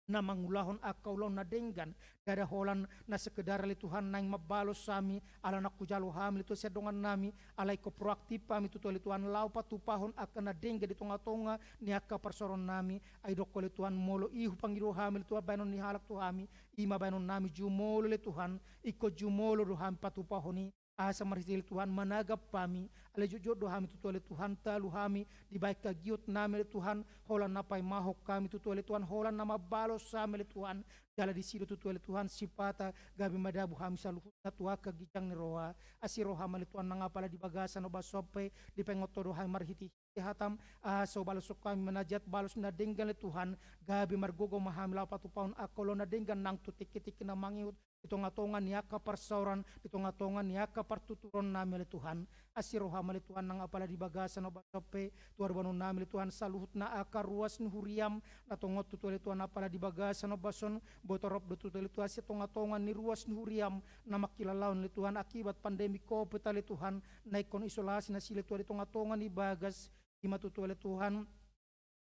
na mangulahon angka ulaon na denggan. Ndada holan na sekedar ale Tuhan naeng mambalos hami, ala naeng hujalo hami ale Tuhan sian dongannami, ala ingkon proaktif hami tutu ale Tuhan laho patupahon angka na denggan di tongatonga ni angka parsaorannami. Ai didok Ho ale Tuhan, molo i hupangido hami ale Tuhan bahenon ni halak tu hami, i ma bahenonnami jumolo ale Tuhan, ingkon jumolo do hami patupahon i. Asa marhite i ale Tuhan managap hami, ala jotjot do hami tutu ale Tuhan talu hami, dibahen hagiotnami ale Tuhan, holan na paimahon hami tutu ale Tuhan, holan na mambalos hami ale Tuhan, jala disi do tutu ale Tuhan sipata gabe madabu hami saluhutna tu angka ginjang ni roha. Asi roham ale Tuhan nang apala di bagasan ombas on pe, dipaingot Ho do hami marhite hatam, asa hupabaloshon hami ma na jat balos na denggan ale Tuhan, gabe margogo ma hami laho patupahon angka ulaon na denggan nang tu tingkitingki na mangihut, di tongatonga ni angka parsaoran, di tongatonga ni angka partuturonnami ale Tuhan. Asi roham ale Tuhan nang apala di bagasan ombas on pe, tu hadohononnami ale Tuhan saluhutna angka ruas ni huriam, na tongon tutu ale Tuhan apala di bagasan ombas on, boi torop do tutu ale Tuhan sian tongatonga ni ruas ni huriam, na mangkilalahon ale Tuhan akibat pandemi covid ale Tuhan, na ingkon isolasi nasida ale Tuhan di tongatonga ni bagas, i ma tutu ale Tuhan,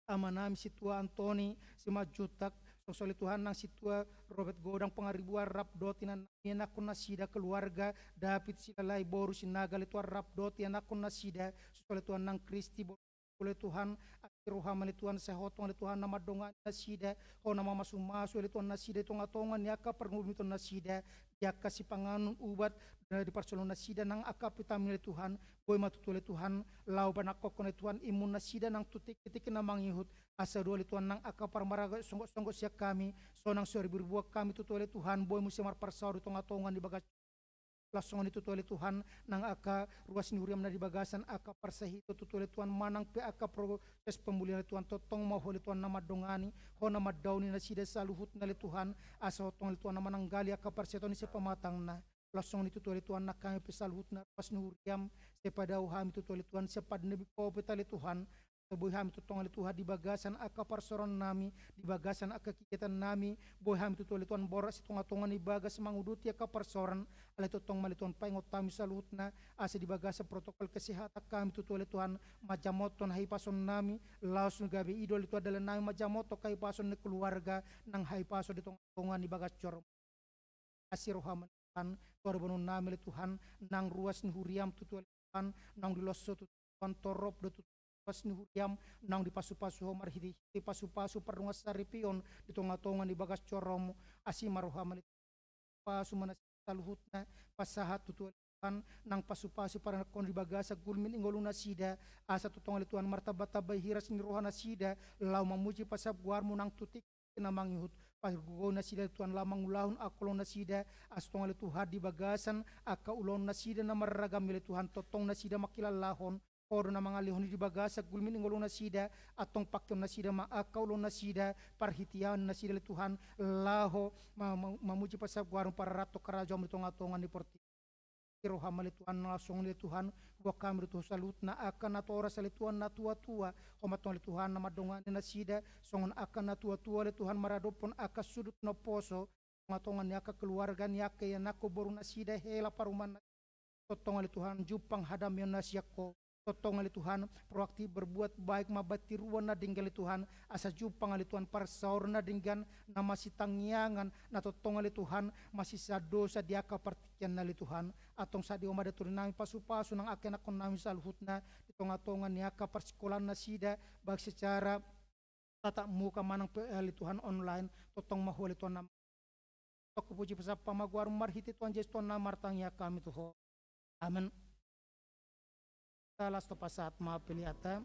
amanami Sintua Antoni Simanjuntak, songon i ale Tuhan nang Sintua Robert Godang Pangaribuan rap dohot inanami, ianakkon nasida keluarga, David Silalai boru Sinaga ale Tuhan rap dohot ianakkon nasida, songon i ale Tuhan nang Kristi boru ale Tuhan, asi roham ale Tuhan, sai Ho tong ale Tuhan na mandongani nasida, Ho na mamasumasu ale Tuhan nasida di tongatonga ni angka parngolumiton nasida, di angka sipanganon, ubat, na diparsoal nasida nang angka vitamin ale Tuhan, boi ma tutu ale Tuhan, laho panangkokhon ale Tuhan imun nasida nang tu tingkitingki na mangihut, asa dao ale Tuhan nang angka parmarga songgosonggo sian hami, sonang so ribuanribuan hami tutu ale Tuhan, boi muse marparsaor di tongatonga ni bagas. Laos songon i tutu ale Tuhan, nang angka ruas ni huriam na di bagasan angka parsahiton tutu ale Tuhan, manang pe angka proses pemulihan ale Tuhan, tongtong ma Ho ale Tuhan na mandongani, Ho na mandaoni nasida saluhutna ale Tuhan, asa Ho tong ale Tuhan na mananggali angka parsahiton i sian pamatangna. Laos songon i tutu ale Tuhan nang hami pe saluhutna ruas ni huriam, sai padao hami tutu ale Tuhan sian pandemi covid ale Tuhan, asa boi hami tongtong ale Tuhan di bagasan angka parsaorannami, di bagasan angka kegiatannami, boi hami tutu ale Tuhan boras di tongatonga ni bagas manguduti angka parsaoran, alai tongtong ma ale Tuhan paingot hami saluhutna, asa di bagasan protokol kesehatan hami tutu ale Tuhan manjamothon hahipasonnami, laos gabe i do ale Tuhan dalannami manjamothon hahipason ni keluarga, nang hahipason di tongatonga ni bagas joro. Asi roham ale Tuhan, tu hadohononnami ale Tuhan, nang ruas ni huriam tutu ale Tuhan, naung diloas Ho tutu Tuhan, torop do tutu ruas ni huriam, naung dipasupasu Ho marhitehite pasupasu pardongansaripeon di tongatonga ni bagas joroM. Asi ma roham ale Tuhan, pasu ma nasida saluhutna, pasahat tutu ale Tuhan, nang pasupasu paranakon di bagasan gulmit ni ngolu nasida, asa tongtong ale Tuhan martambatamba hiras ni roha nasida, laho mamuji pasahat goarMu nang tu tingki na mangihut, pargogoi nasida ale Tuhan laho mangulahon angka ulaon nasida, asa tongtong ale Tuhan di bagasan angka ulaon nasida na marragam i ale Tuhan, tongtong nasida mangkilalahon, Ho do na mangalehon i di bagasan gulmit ni ngolu nasida, antong pakeon nasida ma angka ulaon nasida, parhitean nasida ale Tuhan, laho ma-, ma-, mamuji pasahat goarMu pararathon harajaonMu di tongatonga ni portibi. Asi roham ale Tuhan, laos songon i ale Tuhan, huboan hami do tu Ho saluhutna angka natoras ale Tuhan natuatua, Ho ma tong ale Tuhan na mandongani nasida, songon angka natuatua ale Tuhan maradophon angka sudut na umposo, tongatonga ni angka keluarga ni angka ianakhon boru nasida, hela parumaen nasida, tongtong ale Tuhan jumpang hadameon na sian Ho, tongtong ale Tuhan proaktif berbuat baik mambahen tiruan na denggan ale Tuhan, asa jumpang ale Tuhan parsaoran na denggan, na masitangiangan, na tongtong ale Tuhan masisean dosa di angka partingkianna ale Tuhan. Antong sadia ma da torinami pasupasu nang angka ianakhonnami saluhutna, di tongatonga ni angka parsikolaan nasida, baik secara tatap muka manang pe ale Tuhan online, tongtong ma Ho ale Tuhan na. Tongtong hupuji pasahat ma goarMu marhite Tuhan Jesus Tuhan na martangiang hami tu Ho. Amen. Kita las tu pasahat ma peleanta.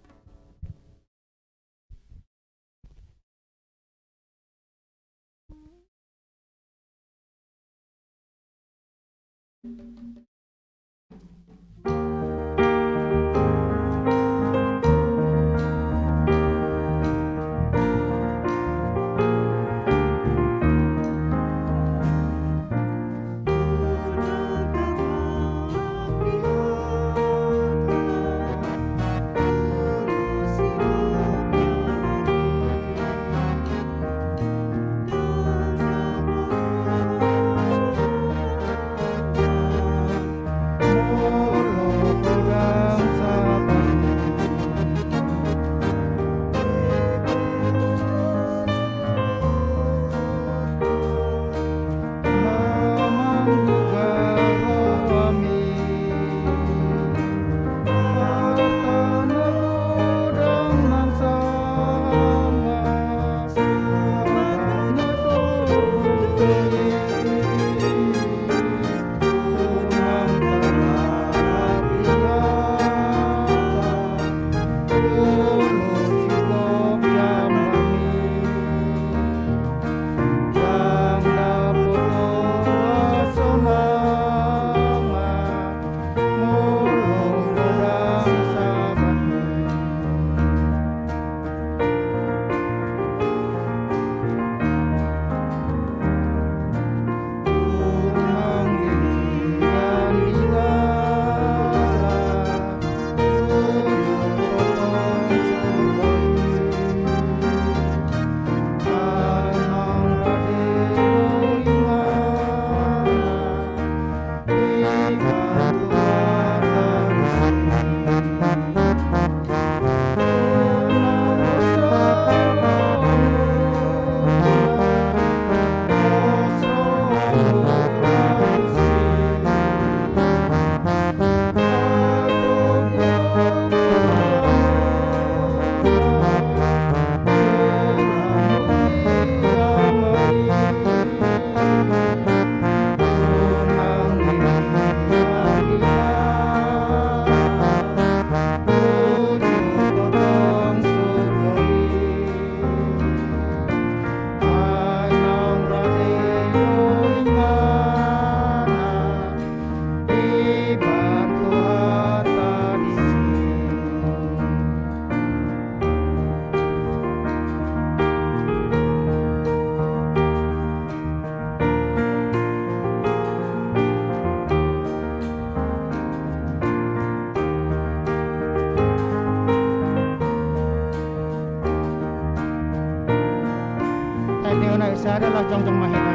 Ate ona isada las jongjong ma hita.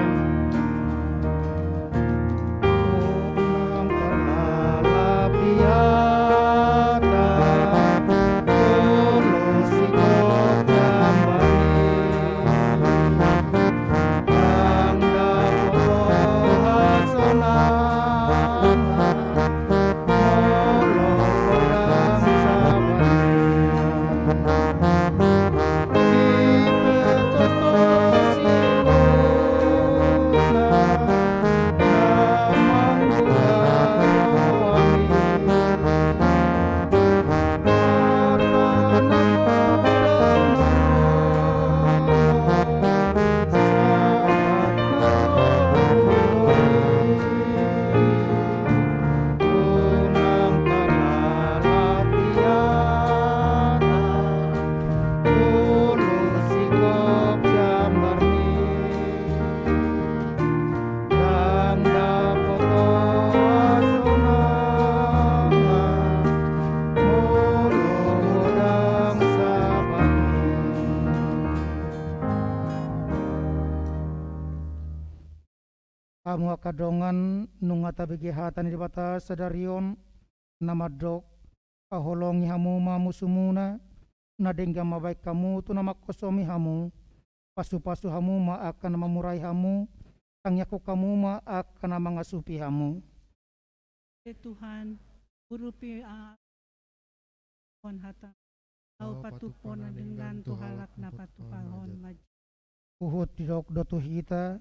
Unang tarlalap di hata, ulos sigok jambar i. Ndang dapot hasonangan. Hamu angka dongan, nunga tabege hata ni Debata sadari on, na mandok: Haholongi hamu ma musumuna, na denggan mambahen hamu tu na manghosomi hamu, pasupasu hamu ma angka na mamurai hamu, tangiangkon hamu ma angka na mangasupi hamu. Ale Tuhan, urupi a-, hon hata, laho patupa na denggan tu halak na patupahon maji. Huhut didok do tu hita: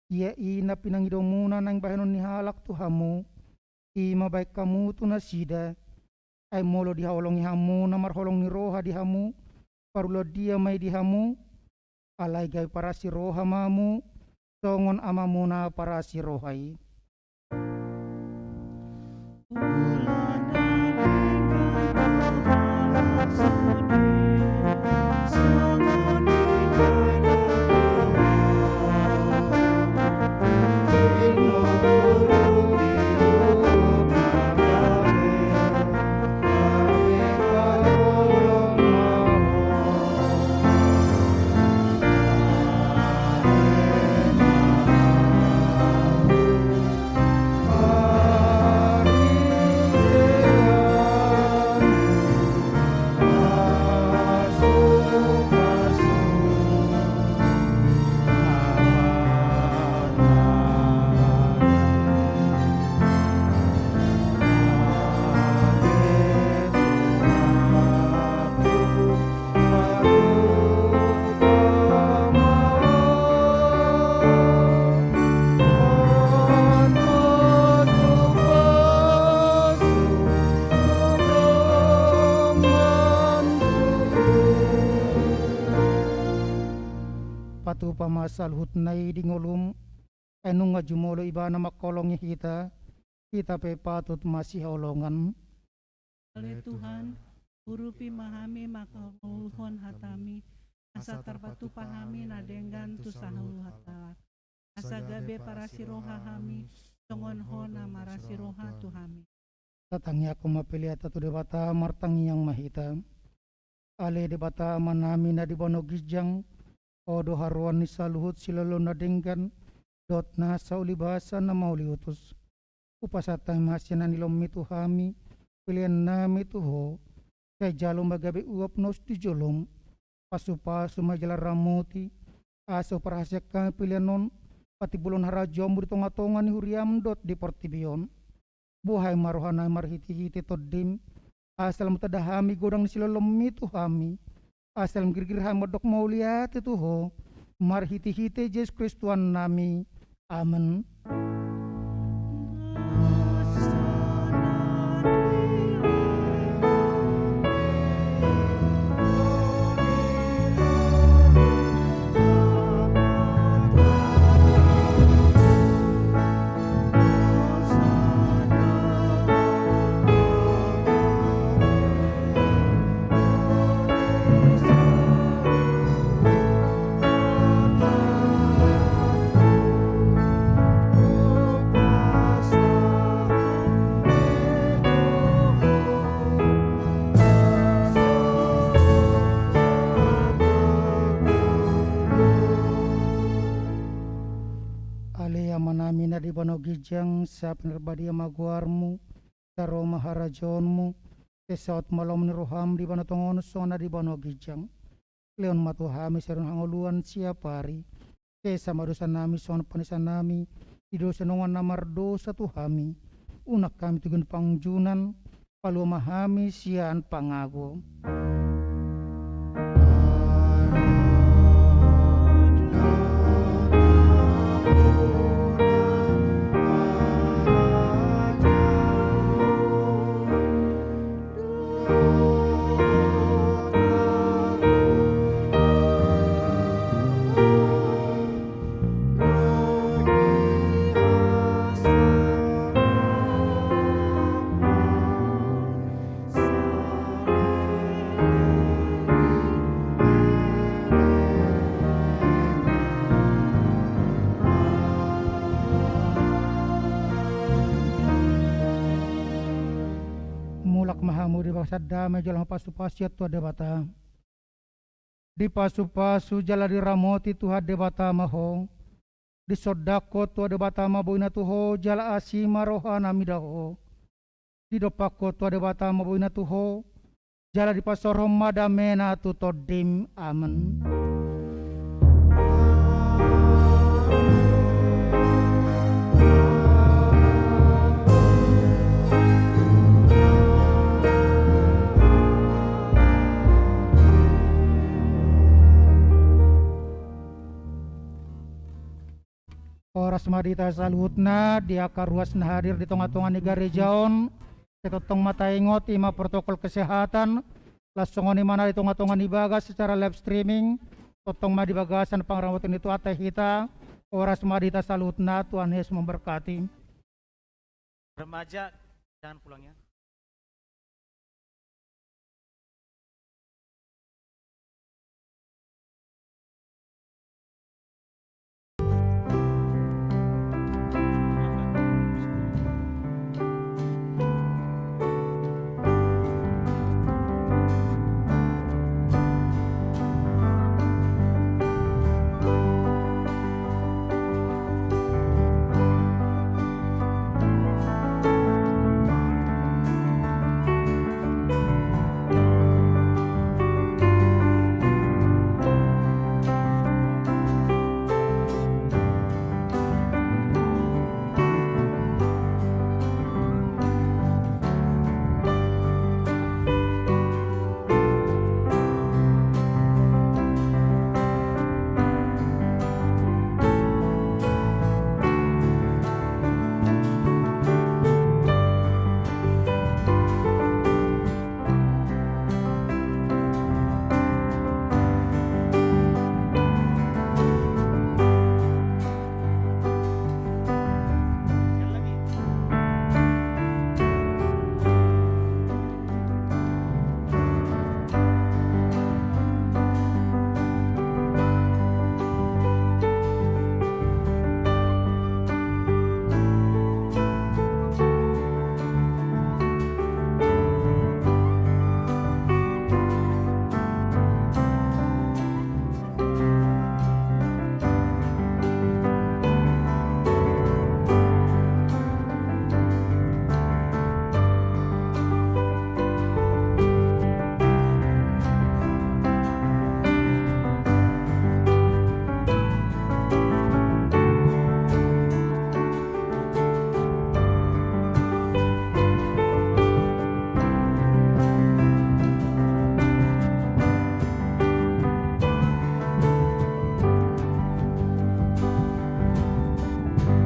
Ia i na pinangidomuna naeng bahenon ni halak tu hamu, i ma bahen hamu tu nasida. Ai molo dihaholongi hamu na marholong ni roha di hamu, parulaon dia ma i di hamu? Alai gabe parasi roha ma hamu, songon Amamuna parasi roha i. Patupa ma saluhutna i di ngolum, ai nunga jumolo Ibana mangholongi hita, hita pe patut masihaholongan. Ale Tuhan, urupi ma hami mangkaholongi hataMi, asa tarpatupa hami na denggan tu saluhut halak. Asa gabe parasi roha hami, songon Ho na marasi roha tu hami. Tatangiangkon ma peleanta tu Debata, martangiang ma hita. Ale Debata Amanami na di banua ginjang, Ho do haroan ni saluhut silolom na denggan, dohot nasa ulibasa na mauliutus. Hupasahat hami ma sian na niloanMi tu hami, peleannami tu Ho, sai jalo ma gabe uap na ulos di jolom, pasupasu ma jala ramoti, asa huparhaseang hami pelean on, patimbulhon harajaonMu di tongatonga ni huriaM dohot di portibi on. Buhai ma rohanami marhitehite TondiM, asa lam tanda hami godang ni silolomMi tu hami, asa lam girgir hami mandok mauliate tu Ho, marhitehite Jesus Kristus Tuhannami. Amen. Amanami na di banua ginjang, sai pinarbadia ma goarmu, sai ro ma harajaonmu, sai saut ma lomo ni roham di banua tonga on songon na di banua ginjang. Lehon ma tu hami sadari on hangoluan siapari. Sesa ma dosanami songon panesanami di dosa ni dongan na mardosa tu hami. Unang hami togihon pangunjunan, palua ma hami sian pangago. Mulak ma hamu di bagasan dame jala pasu-pasu sian Tuhan Debata. Dipasu-pasu jala diramoti Tuhan Debata ma ho. Disondangkon Tuhan Debata ma boina tu ho jala asi ma rohana mida ho. Didompakkon Tuhan Debata ma boina tu ho jala dipasaorhon ma damena tu tondim. Amen. Horas ma di hita saluhutna di angka ruas na hadir di tonga-tonga ni gareja on. Sai tongtong ma taingot, i ma protokol kesehatan. Laos songon i ma na di tonga-tonga ni bagas secara live streaming. Tongtong ma di bagasan pangaramoti ni Tuhanta hita. Horas ma di hita saluhutna, Tuhan Yesus memberkati. Remaja, jangan pulang ya.